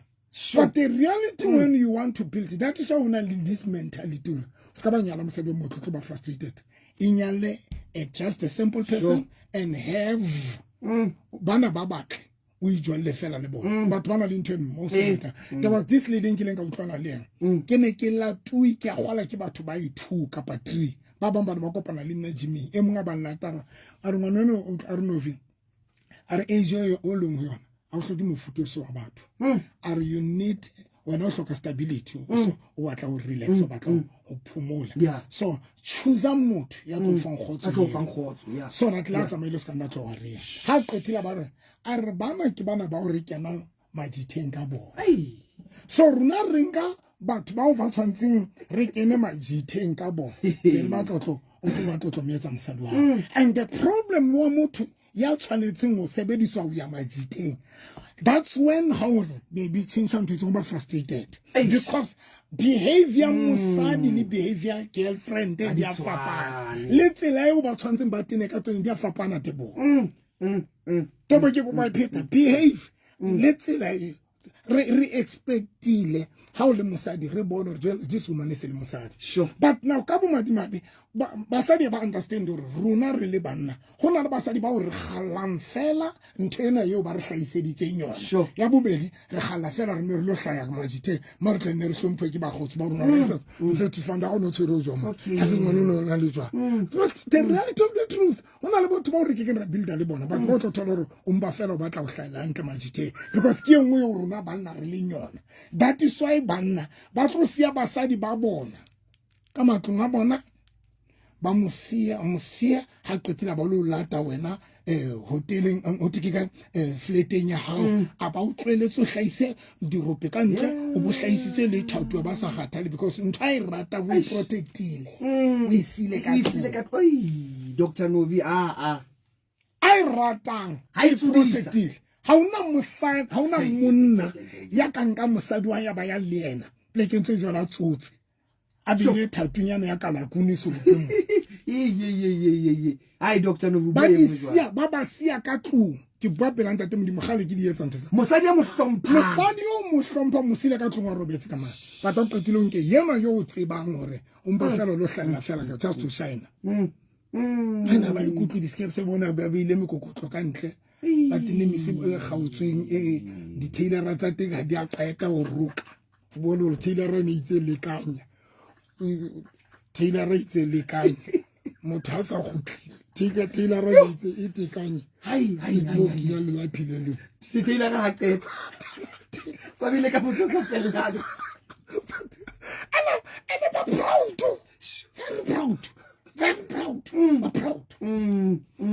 Speaker 2: But the reality when you want to build, that is why o na le this mentality hore o ska ba nyala mosadi o motle, o tlo ba frustrated. E nyale just a simple person and have bana ba batle o ijwalle fela le bona. Batho ba na le ntho e most of the time. There was this lady nkileng ka utlwana le yena. Ke ne ke latui, ke a kgwala ke batho ba i2 kapa 3. Ba bang ba ne ba kopana le nna gyming. E mongwe a ba nlatara a re ngwana eno a re Novi, a re age eo o leng ho yona ha o hloke mofuta o se wa batho. A re you need, wena o hloka stability, so o batla ho relax, o batla ho phomola. So choose motho ya tlo fang kgotso.
Speaker 1: A tlo fang kgotso, yeah.
Speaker 2: So that la tsamaile se ka nna tloga re. Ha qetile ba re a re bana ke bana ba o re kenang majitheng ka bona. So rona re nka batho bao ba tshwantseng re kene majitheng ka bona. Re ba tlotlo o tlo ba tlotlo metsa mosadi wa. And the problem wa motho ya tshwanetseng ho sebediswa ho ya majitheng, that's when how baby change ntho tse ba frustrated because behavior mosadi le behavior girlfriend di a fapana, le tsela eo ba tshwantseng ba tene ka tsone di a fapana. Tebo tebo ke kopa pheta behave le tsela e re expectile ha o le mosadi re bone hore this woman e se le mosadi. But now ka bomadimabe basadi ba understand hore rona re le banna ho na le basadi bao re kgallang fela ntho ena eo ba re hlahiseditseng yona. Ya bobedi re kgalla fela re ne re lo hlaya majithe mare tla ne re hlomphe ke bakgotsi ba rona re mfethu fanda o no tshwere o jwang ha se ngwana o na le jwang. But the reality of the truth ho na le batho bao re ke keng ra builda le bona, batho ba o tlo thola hore o mpa fela o batla ho hlahela hantle majitheng because ke e nngwe eo rona banna re leng yona. That is why banna ba tlo siya basadi ba bona ka matlong a bona, ba mo siya ha qetile ba lo lata wena hoteleng o ke ka flateng ya hao, a ba o tlohelletse o hlahise dirope ka ntle, o bo hlahisitse le thato ba sa kgathale because ntho a e ratang o e protectile, o e siile ka
Speaker 1: tlung. Dr. Novi a
Speaker 2: e ratang
Speaker 1: ha e
Speaker 2: protectile. Ha ona mosadi, ha ona monna ya ka nka mosadi wa ya ba ya le yena plekeng tse jwalo a tsotse a bile thatunyana ya kalakuni seropeng.
Speaker 1: Ai Dr. Novi
Speaker 2: ba di siya, ba ba siya ka tlung. Ke bua pela ntate Modimo kgale ke di etsa ntho tsa
Speaker 1: mosadi ya mo hlompha,
Speaker 2: mosadi o mo hlompha mosile ka tlung wa robetse ka mane. But o qetile nke yena yo o tsebang hore o mpa fela lo hlahella fela ka just to shine. Ana ba ikutlwe di-steps bona ba beile mekokotlo ka ntle, ba tenne mese e kgaotsweng e di-tailora tsa teng ha di a qeta ho roka. O bone hore tailora e ne itse lekanya, tailora itse lekanya, motho ha sa kgutlile tailora e itse e tekanye.
Speaker 1: Hai
Speaker 2: hai hai le la phile le
Speaker 1: se tailora ha qeta tsabile ka mosasa fela.
Speaker 2: Ana ba proud, very proud, very proud, ba proud.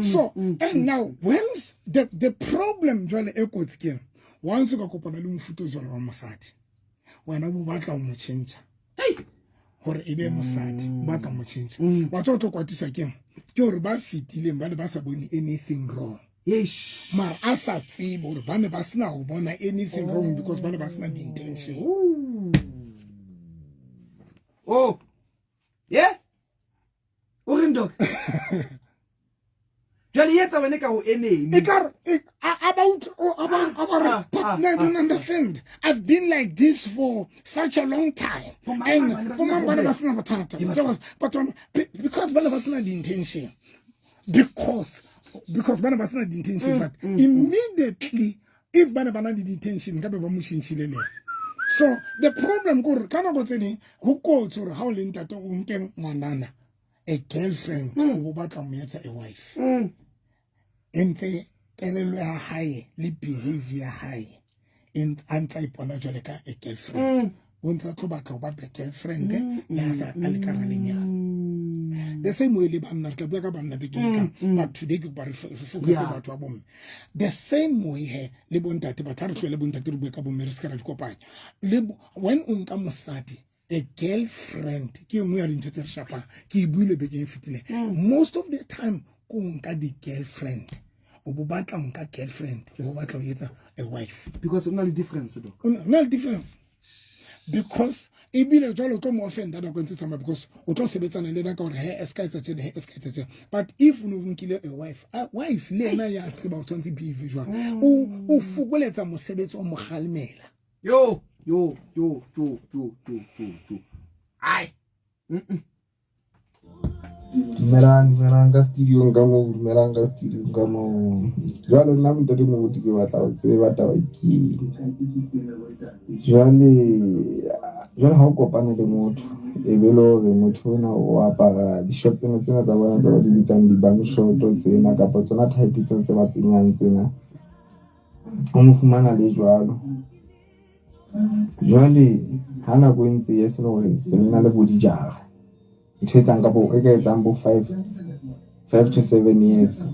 Speaker 2: So and now once the problem jwale e kotsi ke once ka kopana le mofuta jwalo wa mosadi, wena bo batla ho mo tjhentjha hore e be mosadi, o batla ho mo tjhentjha. Wa tswa o tlo kwatiswa ke hore ba fetileng ba ne ba sa bone anything wrong. Mara a sa tsebe hore ba ne ba sena ho bona anything wrong because ba ne ba sena di-intention.
Speaker 1: Oh. Yeah? O reng doc? Jwale etsa wena ka ho enemy.
Speaker 2: Ekare about but I don't understand. I've been like this for such a long time. And for my bana ba sena bothata. But because bana ba sena di-intention. Because bana ba sena di-intention, but immediately if bana ba na le di-intention nka be ba mo tjhentjhile le. So the problem kore ka nako tse ding ho kotsi hore ha o le ntate o nke ngwanana a girlfriend o bo batla mo etsa a wife. E ntse kelello ya hae le behavior ya hae a ntse a ipona jwale ka a girlfriend. O ntse a tlo batla ho ba girlfriend le ha sa a le ka hara lenyalo. The same way le banna, re tla bua ka banna bekeng e tlang, but today ke kopa re focus batho ba bomme. The same way he le bontate, batho ha re tlohele bontate re bue ka bomme, re se ka ra di kopanya. Le when o nka mosadi, a girlfriend, ke e nngwe ya dintho tse re shapang, ke e buile bekeng e fetileng. Most of the time ko nka di-girlfriend, o bo batla ho nka girlfriend, o bo batla ho etsa a wife.
Speaker 1: Because o na le difference, doc.
Speaker 2: O na le difference, because ebile jwale o tlo mo offenda nako e ntse tsamaya, because o tlo sebetsana le ena ka hore he e ska etsa tjena, he e ska etsa tjena. But if o no nkile a wife, a wife le ena ya tseba o tshwanetse behave jwang, o fokoletsa mosebetsi wa mo kgalemela.
Speaker 1: Yo yo yo yo yo yo yo yo, ai.
Speaker 6: Dumelang, dumelang ka studio-ng ka moo, dumelang ka studio-ng ka moo. Jwale nna ntate Moruti ke batla ho tseba taba ke eng. Jwale jwale ha o kopane le motho e be le hore motho ona o apara dishopeng tsena tsa bona tse ba di bitsang di-bum short tsena kapa tsona tight tsena tse ba penyang tsena, o mo fumana le jwalo. Jwale ha nako e ntse e ya, se le hore se le na le bo dijara, ntho e etsang kapo e ka etsang bo 5 to 7 years,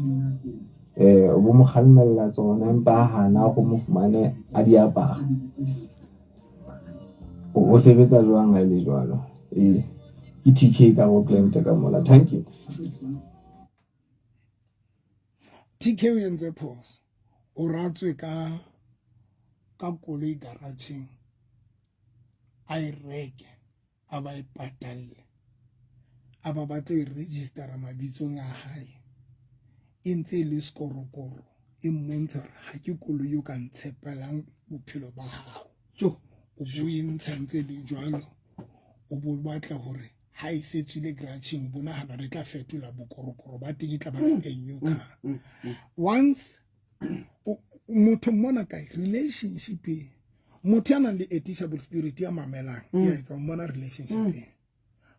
Speaker 6: o bo mo kgalemella tsona, empa a hana hore mo fumane a di apara. O sebetsa jwang ha e le jwalo? Ee, ke TK ka Rockland ka mola. Thank you.
Speaker 2: TK o entse phoso, o ratswe ka koloi garageng, a e reke, a ba e patalle, a ba batlo e registera mabitsong a hae, e ntse e le sekorokoro, e mmontsha hore ha ke koloi o ka ntshepelang bophelo ba hao. O bo e ntsha ntse le jwalo, o bo batla hore ha e se tswile garageng, bo nahana re tla fetola bokorokoro ba teng, e tla ba a new car. Once motho mmona kae relationship e, motho ya nang le a teachable spirit, ya mamelang, ya etsa o mmona relationship e.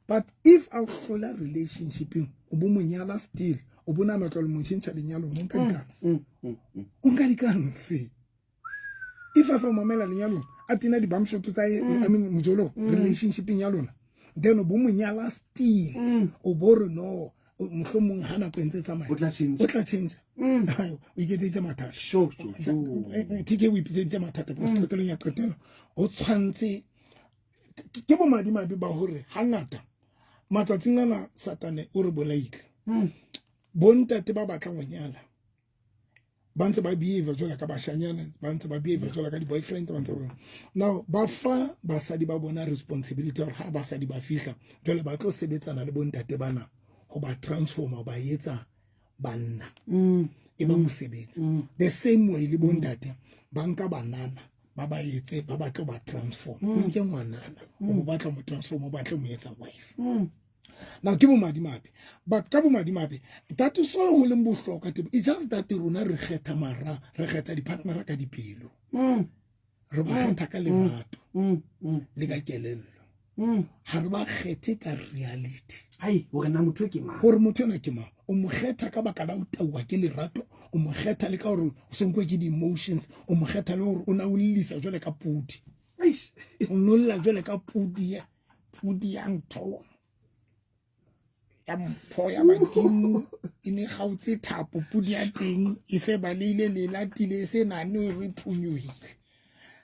Speaker 2: But if a o hlola relationshipeng, o bo mo nyala still, o bo nahana o tla le mo tjhentjha lenyalong, o nka dikanse, o nka dikanse. If a sa o mamela lenyalong, a tena di-bum short tsa I mean mojolo relationshipeng ya lona, then o bo mo nyala still, o bo re no, mohlomong ha nako e ntse tsamaya
Speaker 1: O tla change.
Speaker 2: O tla change. O iketseditse mathata.
Speaker 1: Sure.
Speaker 2: TK o ipitseditse mathata, because qetelong ya qetelo o tshwanetse ke bomadimabe ba hore hangata matsatsing ana Satane o re bolaile. Bontate ba batlang ho nyala ba ntse ba behave jwalo ka bashanyana, ba ntse ba behave jwalo ka di-boyfriend, ba ntse ba now ba fa basadi ba bona responsibility ya hore ha basadi ba fihla jwale ba tlo sebetsana le bontate bana ho ba transforma, ho ba etsa banna, e ba mosebetsi. The same way le bontate ba nka banana, ba ba etse, ba batle ba transform. O nke ngwanana, o bo batla mo transform, o batle mo etsa wife. Now ke bomadimabe, but ka bomadimabe that is why ho leng bohlokwa tebo. It's just that rona re kgetha mara re kgetha di-partnera ka dipelo, re ba kgetha ka lerato le ka kelello, ha re ba kgethe ka reality.
Speaker 1: Ai, hore na motho ke mang.
Speaker 2: Hore motho ena ke mang, o mo kgetha ka baka la o tauwa ke lerato, o mo kgetha le ka hore o se nkuwe ke di-emotions, o mo kgetha le hore o na o llisa jwale ka pudi.
Speaker 1: Eish.
Speaker 2: O nolla jwale ka pudi ya pudi ya ntho ya mpho ya badimo, e ne kgaotse thapo, pudi ya teng e se baleile, le latile, e se nane hore e phonyohile.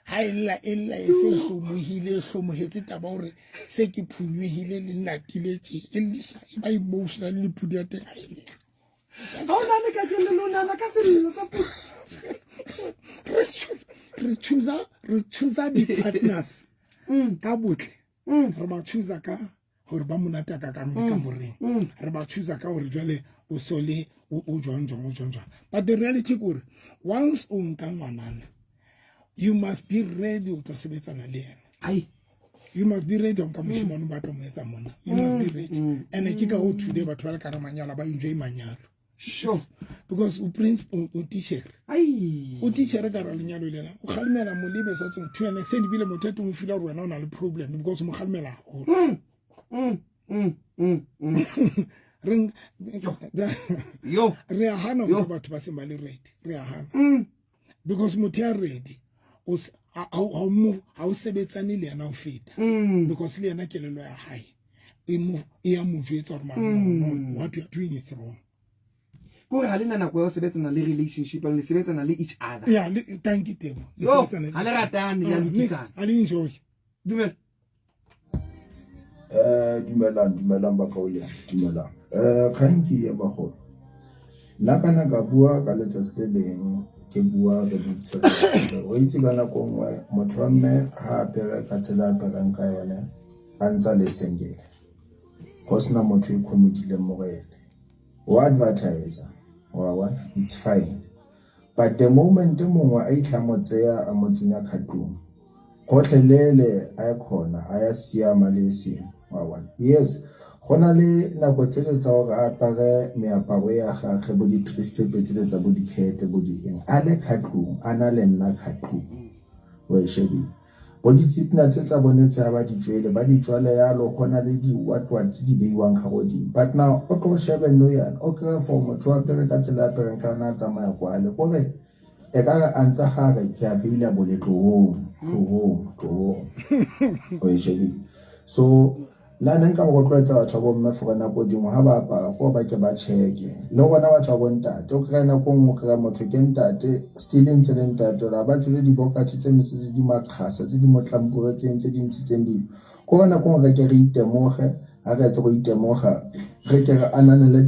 Speaker 2: Ha e lla, e lla e se hlomohile, e hlomohetse taba hore se ke phonyohile, le latile tje, e llisa, e ba emotional le pudi ya teng ha e lla.
Speaker 1: Ha o nahane ka kelello, o nahana ka sello sa pudi.
Speaker 2: Re choose di-partners ka botle, re ba choose ka hore ba monate a kakang dikamoreng, re ba choose ka hore jwale o so le o jwang jwang, o jwang jwang. But the reality ke hore once o nka ngwanana, you must be ready o tlo sebetsana le yena.
Speaker 1: Ai.
Speaker 2: You must be ready. O nka moshimane, o batla mo etsa monna, you must be ready. And ke ka ho today batho ba le ka re manyalo, ba enjoy manyalo. Because o prince, o teacher.
Speaker 1: Ai.
Speaker 2: O teacher ka ra lenyalo lena, o kgalemela molebe sa tseng to an extent, ebile motho e teng o feel hore wena o na le problem because o mo kgalemela haholo. Re
Speaker 1: Yo.
Speaker 2: Re a hana
Speaker 1: Yo.
Speaker 2: hore batho ba seng ba le ready, re a hana because motho ya ready o ha o sebetsane le yena ho feta, because le yena kelello ya hae e mo e ya mo jwetsa gore man no, no, what you are doing is wrong.
Speaker 1: Ke gore ga le na nako ya go sebetsana le relationship, le sebetsana le each other.
Speaker 2: Ya, le thank you Tebo. Le
Speaker 1: Yo,
Speaker 2: sebetsana le
Speaker 1: ha le
Speaker 2: each other.
Speaker 1: ratane, le a
Speaker 2: Ah, nix,
Speaker 1: lokisana.
Speaker 2: ha le enjoy.
Speaker 1: Dumela.
Speaker 7: Dumelang, dumelang bakauleng, dumelang. Kgang ke e bagolo. Nna kana ka bua ka letsatsi le leng ke bua re le o itse ka nako nngwe motho wa mme ha apere ka tsela a apereng ka yone a ntsa le single. Go sena motho e committileng mo go ene. O advertiser, wa bona, it's fine. But the moment mongwe a itlha mo tseya a mo tsenya khatlong, gotlhelele a e kgona a ya siama le seng, wa bona. Yes, go na le nako tsele tsa gore a apare meaparo ya gagwe bo di-three step tsele tsa bo dikhete bo di eng a le khatlong a na le nna khatlong o e shebile bo ditsipna tse tsa bone tse ba di tswele ba di tswale yalo go na le di-what what tse di beiwang ga godimo but now o tlo shebe no yana o kry for motho wa apere ka tsela a apereng ka yona a tsamaya kwale kore e ka re a ntse gare ke available tlohong tlohong tlohong o e shebile so nna ne nka ba rotloetsa batho ba bomme for nako dingwe ha ba apara ko ba ke ba check-e le gona batho ba bontate o kry-a nako nngwe o kry-a motho ke ntate still ntse le ntate ore ba tswele dibokate tseno tse di makgasa tse di mo tlampuretseng tse di ntshitseng dilo ko re nako nngwe re ke re itemoge ha re etse go itemoga re ke re ananele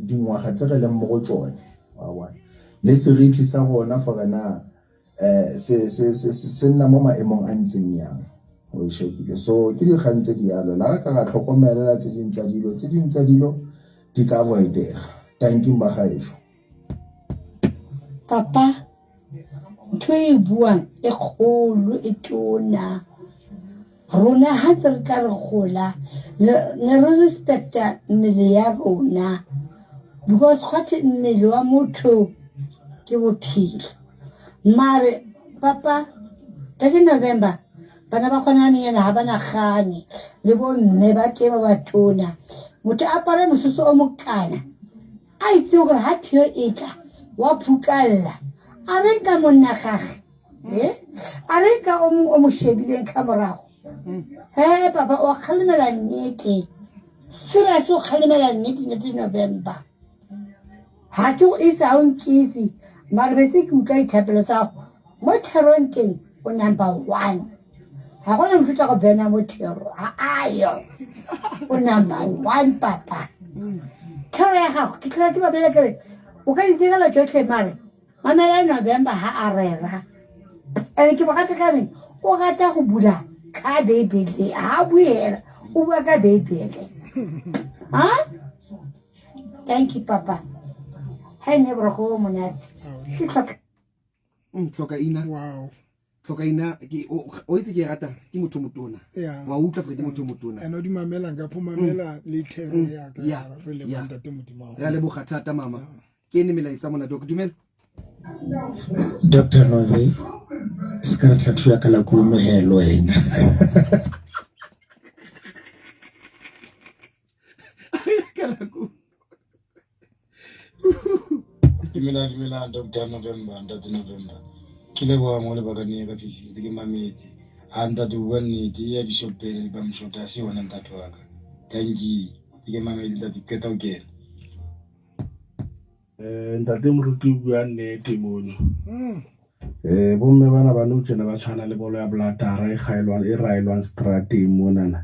Speaker 7: dingwaga tse re leng mo go tsone wa bona le seriti sa rona for na se se se se nna mo maemong a ntseng yang o e shebile so ke dikgang tse di yalo la re ka ra tlhokomelela tse ding tsa dilo tse ding tsa dilo di ka avoidega tanking ba gaešo.
Speaker 4: Papa, ntho e buang e kgolo e tona. Rona ha ntse re tla re gola ne re respecta mmele ya rona because gotwe mmele wa motho ke bophelo. Mare papa 30 November bana ba gona jaanong yana ga ba nagane le bomme ba teng ba batona motho a apare mosese o mokana a itse gore ha pheo e tla wa phukalla a reng ka monna gage e a reng ka o mongwe o mo shebileng ka morago he papa o kgalemela nnete serious o kgalemela nnete nnete November ha ke go itse ha o nkitse mare bese ke utlwa dithapelo tsa go mo therong teng o number one ga gona motho o tla go bena mo thero ga ayo o number one papa thero ya gago ke tlhola ke babele kere o ka ditirela tsotlhe mare mamela November ha a rera ene ke mo rata ka reng o rata go bula ka bebele ha a bue hela o bua ka bebele ha thank you papa ha e ne boroko o monate ke tlhoka
Speaker 1: Tlhoka ina.
Speaker 2: Wow.
Speaker 1: Tlhoka ina ke o itse ke e rata ke motho motona. Wa utlwa Freddy motho motona.
Speaker 2: Ene o di mamela nka pho mamela le thero ya ka re le ntate Modimo.
Speaker 1: Re a leboga thata mama. Ke ene melaetsa mona doc dumela.
Speaker 8: Dr. Nove, se ka re tlhatho ya ka la kuumehelo wena.
Speaker 9: Dumelang, dumelang, Dr. November, Ntate November. Ke leboha mo lebakeng ka fisitse ke mametse. Ha ntate o bua nnete ya dishopeng ba mshota se yona ntate wa ka. Thank you. Ke mametse ntate ke qeta ho kena.
Speaker 5: Ntate moruti o bua nnete mono. Bomme bana ba nou tjena ba tshwana le bolo ya blatara e kgaelwang e raelwang strateng monana.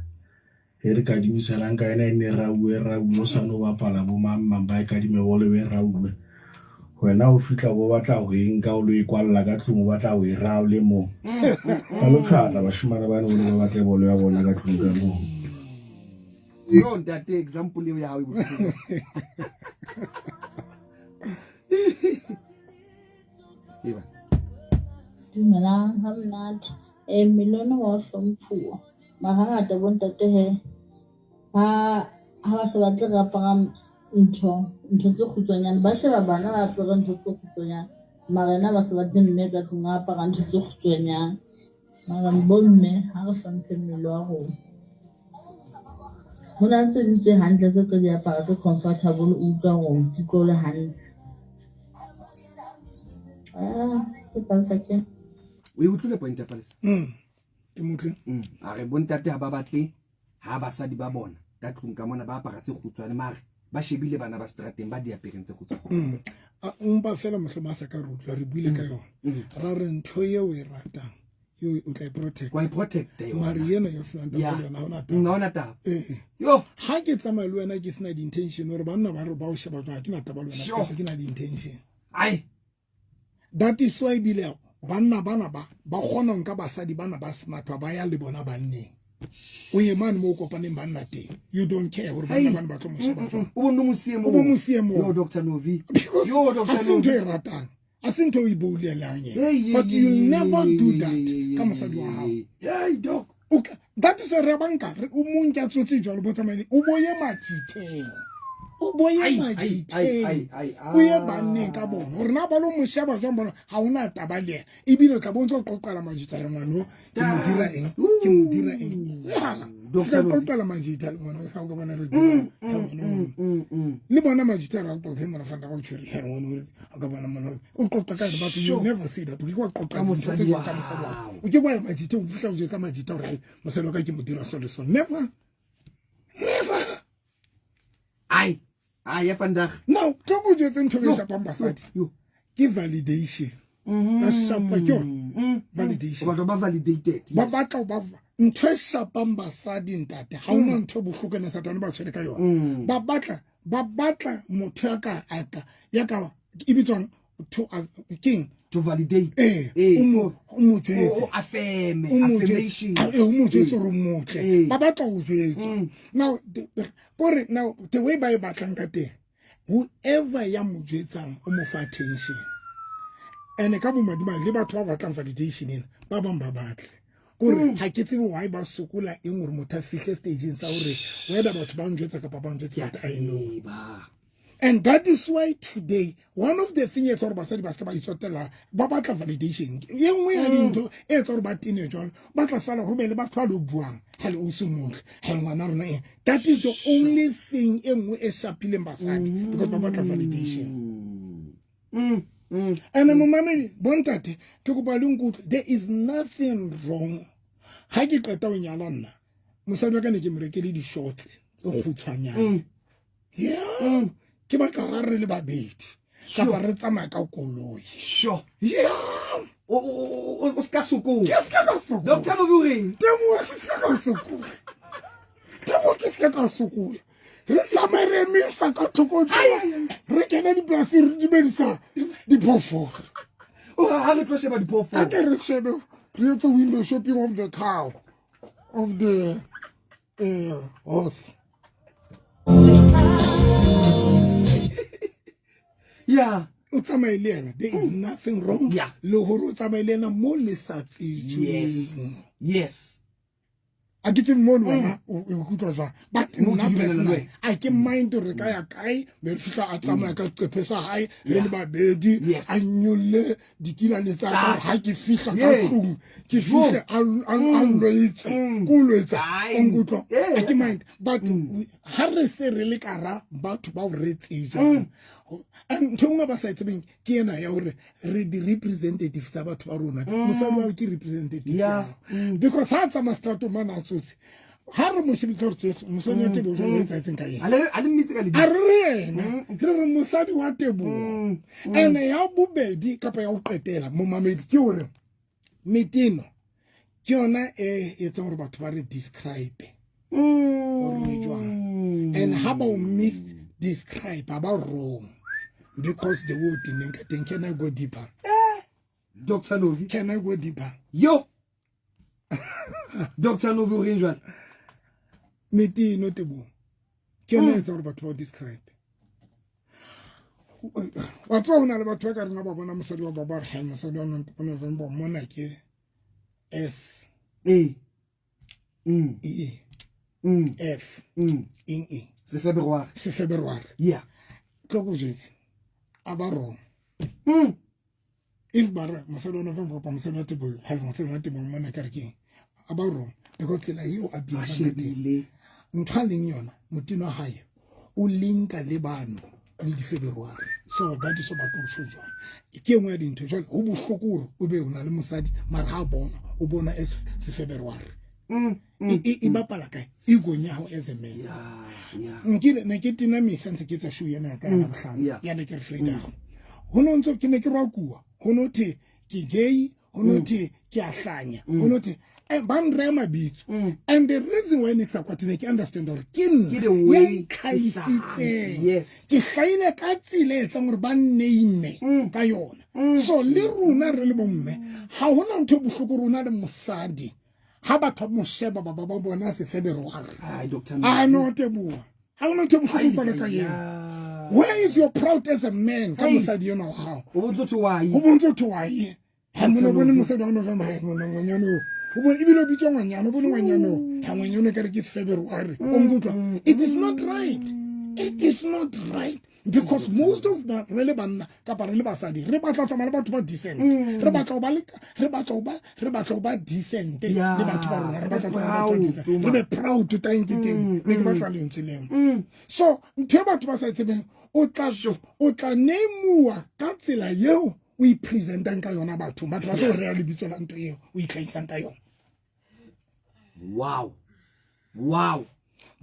Speaker 5: E re kadimisanang ka yona e ne rauwe rauwe o sane o bapala bo mang mang ba e kadime bolo e rauwe. Wena o fihla o batla ho e nka o lo e kwalla ka tlung o batla ho e raha o le mong. Ba lo tjhatla bashemane bane bone ba batle bolo ya bona ka tlung ka moo.
Speaker 1: Yo ntate example eo ya hao e bohloko. Eba.
Speaker 10: Dumelang, ha monate. Mmele ona wa hlomphuwa. Mara hangata bo ntate he ha ba sa batle re apara ntho tse kgutshwanyane ba sheba bana ba apere ntho tse kgutshwanyane mara ena ba sa batle mme ka tlung a apara ntho tse kgutshwanyane mara bo mme ha re hlomphe mmele wa rona. Ho na le tse ding tse hantle tse tlo di apara tse comfortable o utlwa hore o ikutlwa o le hantle. Ke Palesa ke.
Speaker 1: O e utlwile point ya Palesa?
Speaker 2: Ke motle.
Speaker 1: A re bontate ha ba batle ha basadi ba bona ka tlung ka mona ba apara tse kgutshwane mare ba shebile bana ba strateng ba diapereng tse kgutshwane.
Speaker 2: Mpa fela mohlomong a sa ka re utlwa re buile ka yona. Ra re ntho eo e ratang eo o tla e protect.
Speaker 1: Wa e protect yona.
Speaker 2: Mare ena yo senang taba le yona ha ona taba.
Speaker 1: Ha ona taba.
Speaker 2: Eh.
Speaker 1: Yo.
Speaker 2: Ha ke tsamaya le wena ke sena di-intention hore banna ba re ba o sheba jwang, ha ke na taba le wena, ke na di-intention.
Speaker 1: Ai.
Speaker 2: That is why ebile banna bana ba ba kgona ho nka basadi bana ba smart ba ya le bona banneng. O ye mane mo o kopaneng banna teng. You don't care hore banna bana ba tlo mo sheba jwang.
Speaker 1: O bo mo siye
Speaker 2: mo. O bo mo siye mo.
Speaker 1: Yo Dr. Novi.
Speaker 2: Because
Speaker 1: Yo Dr.
Speaker 2: ha se ntho e ratang. Ha se ntho e iboulelang ena. But you'll never do that ka mosadi wa hao.
Speaker 1: Hey doc.
Speaker 2: Okay. That is why re banka re o mong ke a tsotse jwalo bo tsamaile o boye majitheng. O boye majitheng. O ye banneng ka bona. Hore na ba lo mo sheba jwang bona ha ona taba le yena. Ebile o tla bo ntse o qoqela majitha le ngwana ke mo dira eng? Ke mo dira eng?
Speaker 1: Doctor
Speaker 2: qoqela majitha le ngwana ha o ka bona re dira. Le bona majitha ra qoqa mona fanda ka o tshwere here ngwana o ka bona mona o qoqa ka batho you never see that. O ke wa qoqa
Speaker 1: ka mosadi wa
Speaker 2: ka mosadi wa. O ke wa majitha o fihla o jetsa majitha hore mosadi wa ka ke mo dira so le so. Never. Never.
Speaker 1: Ai. Ai ya vandag.
Speaker 2: No, tlo go jetse ntho e shapang basadi. Ke validation. Ba shapa ke yona validation.
Speaker 1: Batho ba validated.
Speaker 2: Ba batla ba ntho e shapang basadi ntate. Ha ona ntho bohloko ne satane ba tshwere ka yona. Ba batla motho ya ka ata ya ka e bitswang to king
Speaker 1: to validate.
Speaker 2: O mo jwetse.
Speaker 1: O affirm, affirmation.
Speaker 2: O mo jwetse hore o motle. Ba batla ho jwetswa. Now kore now the way ba e batlang ka teng, whoever ya mo jwetsang o mo fa attention. And ka bomadimang le batho ba batlang validation ena ba bang ba batle. Kore ha ke tsebe why ba sokola eng hore motho a fihle stageng sa hore whether batho ba njwetsa kapa ba njwetse, but I know. And that is why today, one of the things etsa hore basadi ba se ba itsotella, ba batla validation. E nngwe ya dintho e etsa hore ba tene jwalo, ba tla fela ho be le batho ba lo buang, ha le o se motle, ha le ngwana rona eng. That is the only thing e nngwe e shapileng basadi, because ba batla validation. And momamedi, bontate, ke kopa le nkutlwe, there is nothing wrong. Ha ke qeta ho nyala nna, mosadi wa ka ne ke mo rekele di-shorts tse kgutshwanyane. Yeah. Ke batla ra re le babedi kapa re tsamaya ka koloi.
Speaker 1: Sure.
Speaker 2: Yeah.
Speaker 1: O ska sokola.
Speaker 2: Ke ska ka sokola.
Speaker 1: Doctor Novi o reng?
Speaker 2: Teboho ke ska ka sokola. Teboho ke ska ka sokola. Re tsamaye re emisa ka thoko tsela. Re kene dipolasing re dumedisa diphoofolo.
Speaker 1: O ha re tlo sheba diphoofolo.
Speaker 2: Ha ke re shebe re etse window shopping of the cow, of the horse.
Speaker 1: Yeah.
Speaker 2: O tsamaye le yena, there is nothing wrong.
Speaker 1: Yeah.
Speaker 2: Le hore o tsamaye le yena mo le sa tsejweng.
Speaker 1: Yes. Yes.
Speaker 2: A ke tsebe mo le wena o ikutlwa jwang, but nna personally a ke mind hore ka ya kae, me re fihla a tsamaya ka seqephe sa hae re le babedi, a nyolle dikilane tsa ka ha ke fihla ka tlung, ke fihle a lwetse, ko lwetsa, o nkutlwa, a ke mind. But ha re se re le kara batho bao re tsejwang, and ntho e nngwe ba sa e tsebeng ke ena ya hore re di-representative tsa batho ba rona. Mosadi wa hao ke representative ya hao. Because ha tsamaya seterateng mane a tsotse, ha re mo shebile re tsotse, mosadi wa Teboho jwang o etsahetseng ka yena?
Speaker 1: A le mmitse ka lebitso.
Speaker 2: A re re yena, re re mosadi wa Teboho. And ya bobedi kapa ya ho qetela momamedi ke hore meteno ke yona e etsang hore batho ba re describe hore re jwang. And ha ba o mis describe, ba wrong, because the way o tenneng ka teng. Can I go deeper?
Speaker 1: Dr. Novi.
Speaker 2: Can I go deeper?
Speaker 1: Yo. Dr. Novi o reng jwale?
Speaker 2: Meteno Teboho ke yona e etsang hore batho ba o describe. Wa tseba ho na le batho ba ka reng ha ba bona mosadi wa ba ba re, hai, mosadi wa November mona ke S
Speaker 1: E
Speaker 2: E F eng eng.
Speaker 1: Se February.
Speaker 2: Se February.
Speaker 1: Yeah.
Speaker 2: Tlo ko jwetse, a ba wrong. If ba re mosadi wa November kapa mosadi wa Teboho, ha mosadi wa Teboho mona ka re keng, a ba wrong, because tsela eo a behang ka teng. Ntho a leng yona, moteno wa hae o linka le bano le di-February. So that is about o tjho jwang. Ke e nngwe ya dintho jwale ho bohloko hore o be o na le mosadi mara ha bona o bona as se February.
Speaker 1: Mm, mm,
Speaker 2: E e, e
Speaker 1: mm.
Speaker 2: bapala kae? Ego-ng ya hao as a man. Nkile ne ke tena mehla ntse ke etsa show ena ya ka ya Labohlano ya ne ke re Vrydag. Ho no ntso ke ne ke rwakuwa, ho no thwe ke gay, ho no thwe ke a hlanya, ho no thwe ba nreha mabitso. And the reason why ne ke sa kwate ne ke understand hore ke nna
Speaker 1: Ke the
Speaker 2: ya
Speaker 1: way
Speaker 2: itlhahisitseng.
Speaker 1: Yes.
Speaker 2: Ke hlahile ka tsela e etsang hore ba name ka yona. So le rona re le bomme ha hona ntho e bohloko rona le mosadi ha batho ba mo sheba ba ba ba bona sefeberoare.
Speaker 1: Ai, Dr.
Speaker 2: A no teboa. Ha hona ntho e bohloko jwalo ka eo. Where is your proud as a man ka
Speaker 1: Hey.
Speaker 2: mosadi enwa wa gago?
Speaker 1: O bontse ho why?
Speaker 2: Ho bontse ho thwe why? Ha mona o bone mosadi wa November, ha mona ngwanyana o. O bone ebile o bitswa ngwanyana, o bone ngwanyana o. Ha ngwanyana o kare ke February. O nkutlwa? It is not right. It is not right. Because most of ba re le banna kapa re le basadi re batla ho tsamaya le batho ba decent. Re batla ho ba le re batla ho ba re batla ho ba decent le batho ba rona. Re batla ho tsamaya le batho ba decent. Re be proud thank you teng. Ne ke batla lentswe leo. So ntho e batho ba sa e tsebeng o tla o tla name-uwa ka tsela eo o ipresentang ka yona bathong. Batho ba tlo o reha lebitso la ntho eo o itlhahisang ka yona.
Speaker 1: Wow. Wow.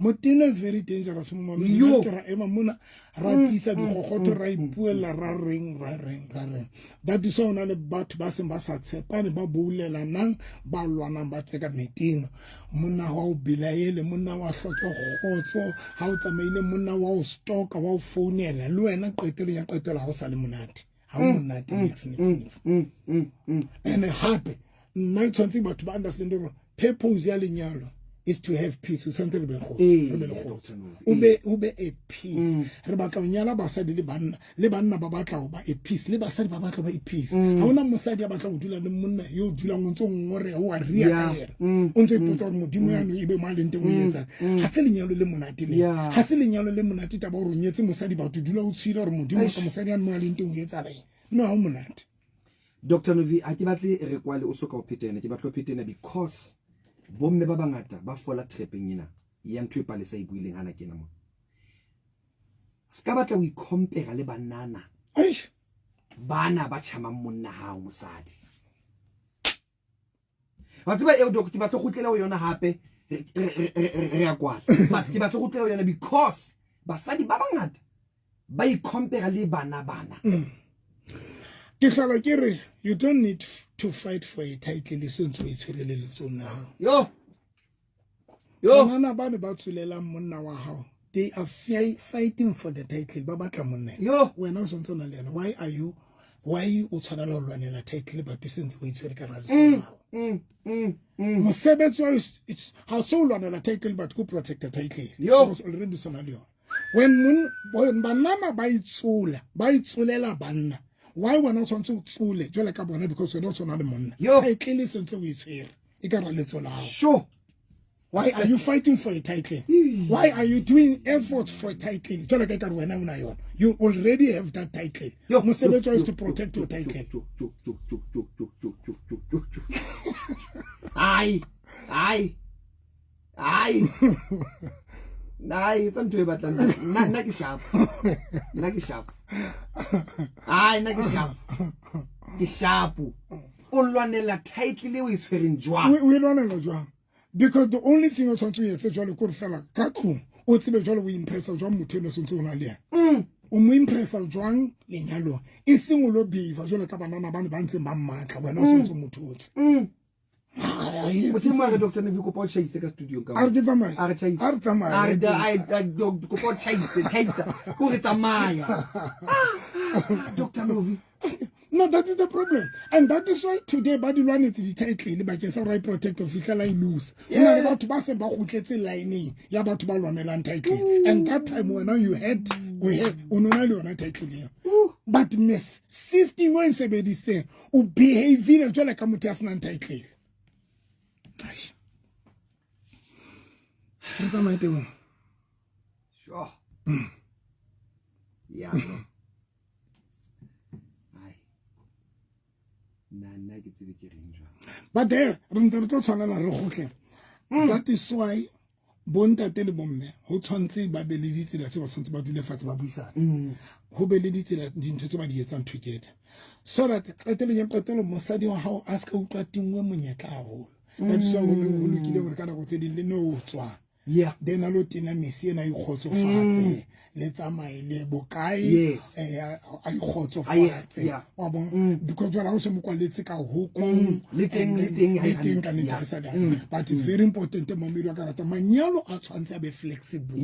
Speaker 2: Motena is very dangerous mo mamedi.
Speaker 1: Yo.
Speaker 2: Ke ra ema mona ra tiisa digogotho ra ipuella ra reng ra reng ra reng. That is why o na le batho ba seng ba sa tshepane ba boulelanang ba lwanang ba tseka metena. Monna wa o belaele, monna wa hloke kgotso, ha o tsamaile monna wa o stalka, wa o founela le wena qetelong ya qetelo ha o sa le monate. Ha o monate nix nix nix. And hape nna tshwanetse batho ba understand hore purpose ya lenyalo is to have peace. O tshwanetse re be kgotso, re be le kgotso. O be o be at peace. Re batla ho nyala basadi le banna, le banna ba batla ho ba at peace, le basadi ba batla ho ba at peace. Ha hona mosadi ya batlang ho dula le monna yo o dulang o ntso ngongoreha, o a ria ka yena. O ntso ipotsa hore Modimo ya no ebe mo a leng teng o etsang. Ha se lenyalo le monate le. Ha se lenyalo le monate taba hore o nyetse mosadi batho dula o tshohile hore Modimo ka mosadi ya mo a leng teng o etsahala eng. No, ha o monate.
Speaker 1: Dr. Novi, ha ke batle re kwale o soka o pheta ena, ke batla o pheta ena because bomme ba bangata ba fola trapeng ena ya ntho e Palesa e buileng hana kena mo. Ska batla o icompare le banana.
Speaker 2: Eish.
Speaker 1: Bana ba chamang monna hao mosadi. Wa tseba eo doc ke batla go kgutlela ho yona hape re ya kwala. But ke batla go kgutlela ho yona because basadi ba bangata ba icompare le bana bana.
Speaker 2: Ke hlola ke re you don't need to fight for a title e sentse o e tshwere le letsohong la hao.
Speaker 1: Yo. Yo.
Speaker 2: Banana ba ne ba tsolelang monna wa hao, they are fighting for the title, ba batla monna.
Speaker 1: Yo.
Speaker 2: Wena o sentse o na le yena. Why are you why o tshwanela ho lwanela title batho sentse o e tshwere ka hara letsoho la hao? Mosebetsi wa ha se o lwanela title but ko protect the title.
Speaker 1: Yo.
Speaker 2: Because already sona le yona. When when banana ba itsola, ba itsolela banna. Why wena o tshwanetse o tsole jwale ka bona because wena o tshwana le monna.
Speaker 1: Yo.
Speaker 2: Title e sentse o e tshwere e ka hara letsoho la hao.
Speaker 1: Sure.
Speaker 2: Why are you fighting for a title? Why are you doing efforts for a title? Jwale ka ekare wena o na yona. You already have that title.
Speaker 1: Yo,
Speaker 2: Mosebetsi wa
Speaker 1: yo,
Speaker 2: is to
Speaker 1: yo,
Speaker 2: protect
Speaker 1: yo,
Speaker 2: your title.
Speaker 1: yo, yo, yo, yo, yo, yo, yo, yo, yo, yo, yo. Ai, ai, ai. Ai, etsa ntho e batlang. Nna nna ke sharp. Nna ke sharp. Ai, nna ke sharp. Ke sharp. O lwanela title eo e tshwereng jwang?
Speaker 2: O e lwanela jwang? Because the only thing o tshwanetse o etse jwale ke hore fela ka tlung o tsebe jwale o impressa jwang motho eno sentse o na le yena. O mo impressa jwang lenyalong? E seng o lo behave jwale ka banana bane ba ntseng ba mmatla wena o sentse o mo thotse.
Speaker 1: Modimo a re Dr. Novi kopa o tjhaise ka studio ka.
Speaker 2: A re ke tsamaye.
Speaker 1: A re tjhaise.
Speaker 2: A re tsamaye.
Speaker 1: A re da ai kopa o tjhaise, tjhaisa. Ko re tsamaya. Dr. Novi.
Speaker 2: No, that is the problem. And that is why today ba di lwanetse di-title bakeng sa hore a protect ho fihlela e lose. Ho na le batho ba seng ba kgutletse line-eng ya batho ba lwanelang title. And that time wena you had o no na le yona title eo. But miss system o e sebedisitseng o behavile jwale ka motho ya senang title. Re tsamaye teng.
Speaker 1: Sure. Yeah. No. Ai. Nna nna ke tsebe ke reng jwang.
Speaker 2: But there re ntse re tlo tshwanela re kgutle. That is why bontate le bomme ho tshwanetse ba be le ditsela tse ba tshwanetse ba dule fatshe ba buisane. Ho be le ditsela dintho tse ba di etsang together. So that qetelong ya qetelo mosadi wa hao a ska utlwa tingwe monyetla haholo. That is why ho lokile hore ka nako tse ding le no tswa. Then a lo tena mesi ena a ikgotsofatse, le tsamaye le bokae. A ikgotsofatse, wa bona, because jwale ha o se mo kwaletse ka hokong.
Speaker 1: Le teng,
Speaker 2: and
Speaker 1: le
Speaker 2: then
Speaker 1: teng ha e
Speaker 2: le teng ka
Speaker 1: hantle.
Speaker 2: nnete ha e sa le hantle. But it's very important, mamedi wa ka rata, manyalo a tshwanetse a be flexible.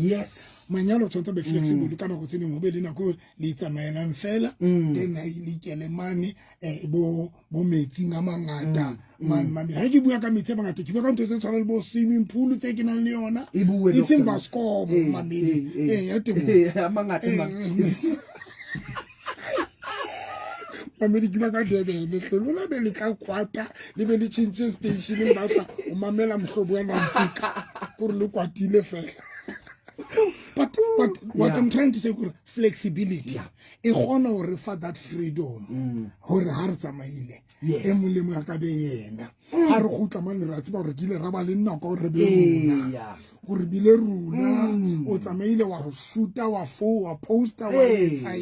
Speaker 2: Manyalo a tshwanetse a be flexible. Ka nako tse dingwe ho be le nako eo le itsamaelang fela, then ha le ikele mane bo metsing a mangata mane. Mamedi, ha ke bua ka metsi a mangata, ke bua ka ntho tse tshwanang le bo swimming pool tse ke nang le yona,
Speaker 1: E bue,
Speaker 2: e seng
Speaker 1: Doctor.
Speaker 2: baskobo, mamedi.
Speaker 1: Eh.
Speaker 2: Eh, ya teng.
Speaker 1: A mangata,
Speaker 2: Mamedi, ke baka Durban tle lona be le tla kwata, le be le tjhentjhe station, le batla o mamela Mohlobo wa Nantsika kore le kwatile fela. But what I'm trying to say kore flexibility e kgona ho re fa that freedom hore ha re tsamaile, e mong le mong a ka be yena. Ha re kgutla mane, re a tseba hore ke ile ra ba le nako hore re be rona, gore bile rona. O tsamaile, wa shoota, wa fo wa posta, wa etsa.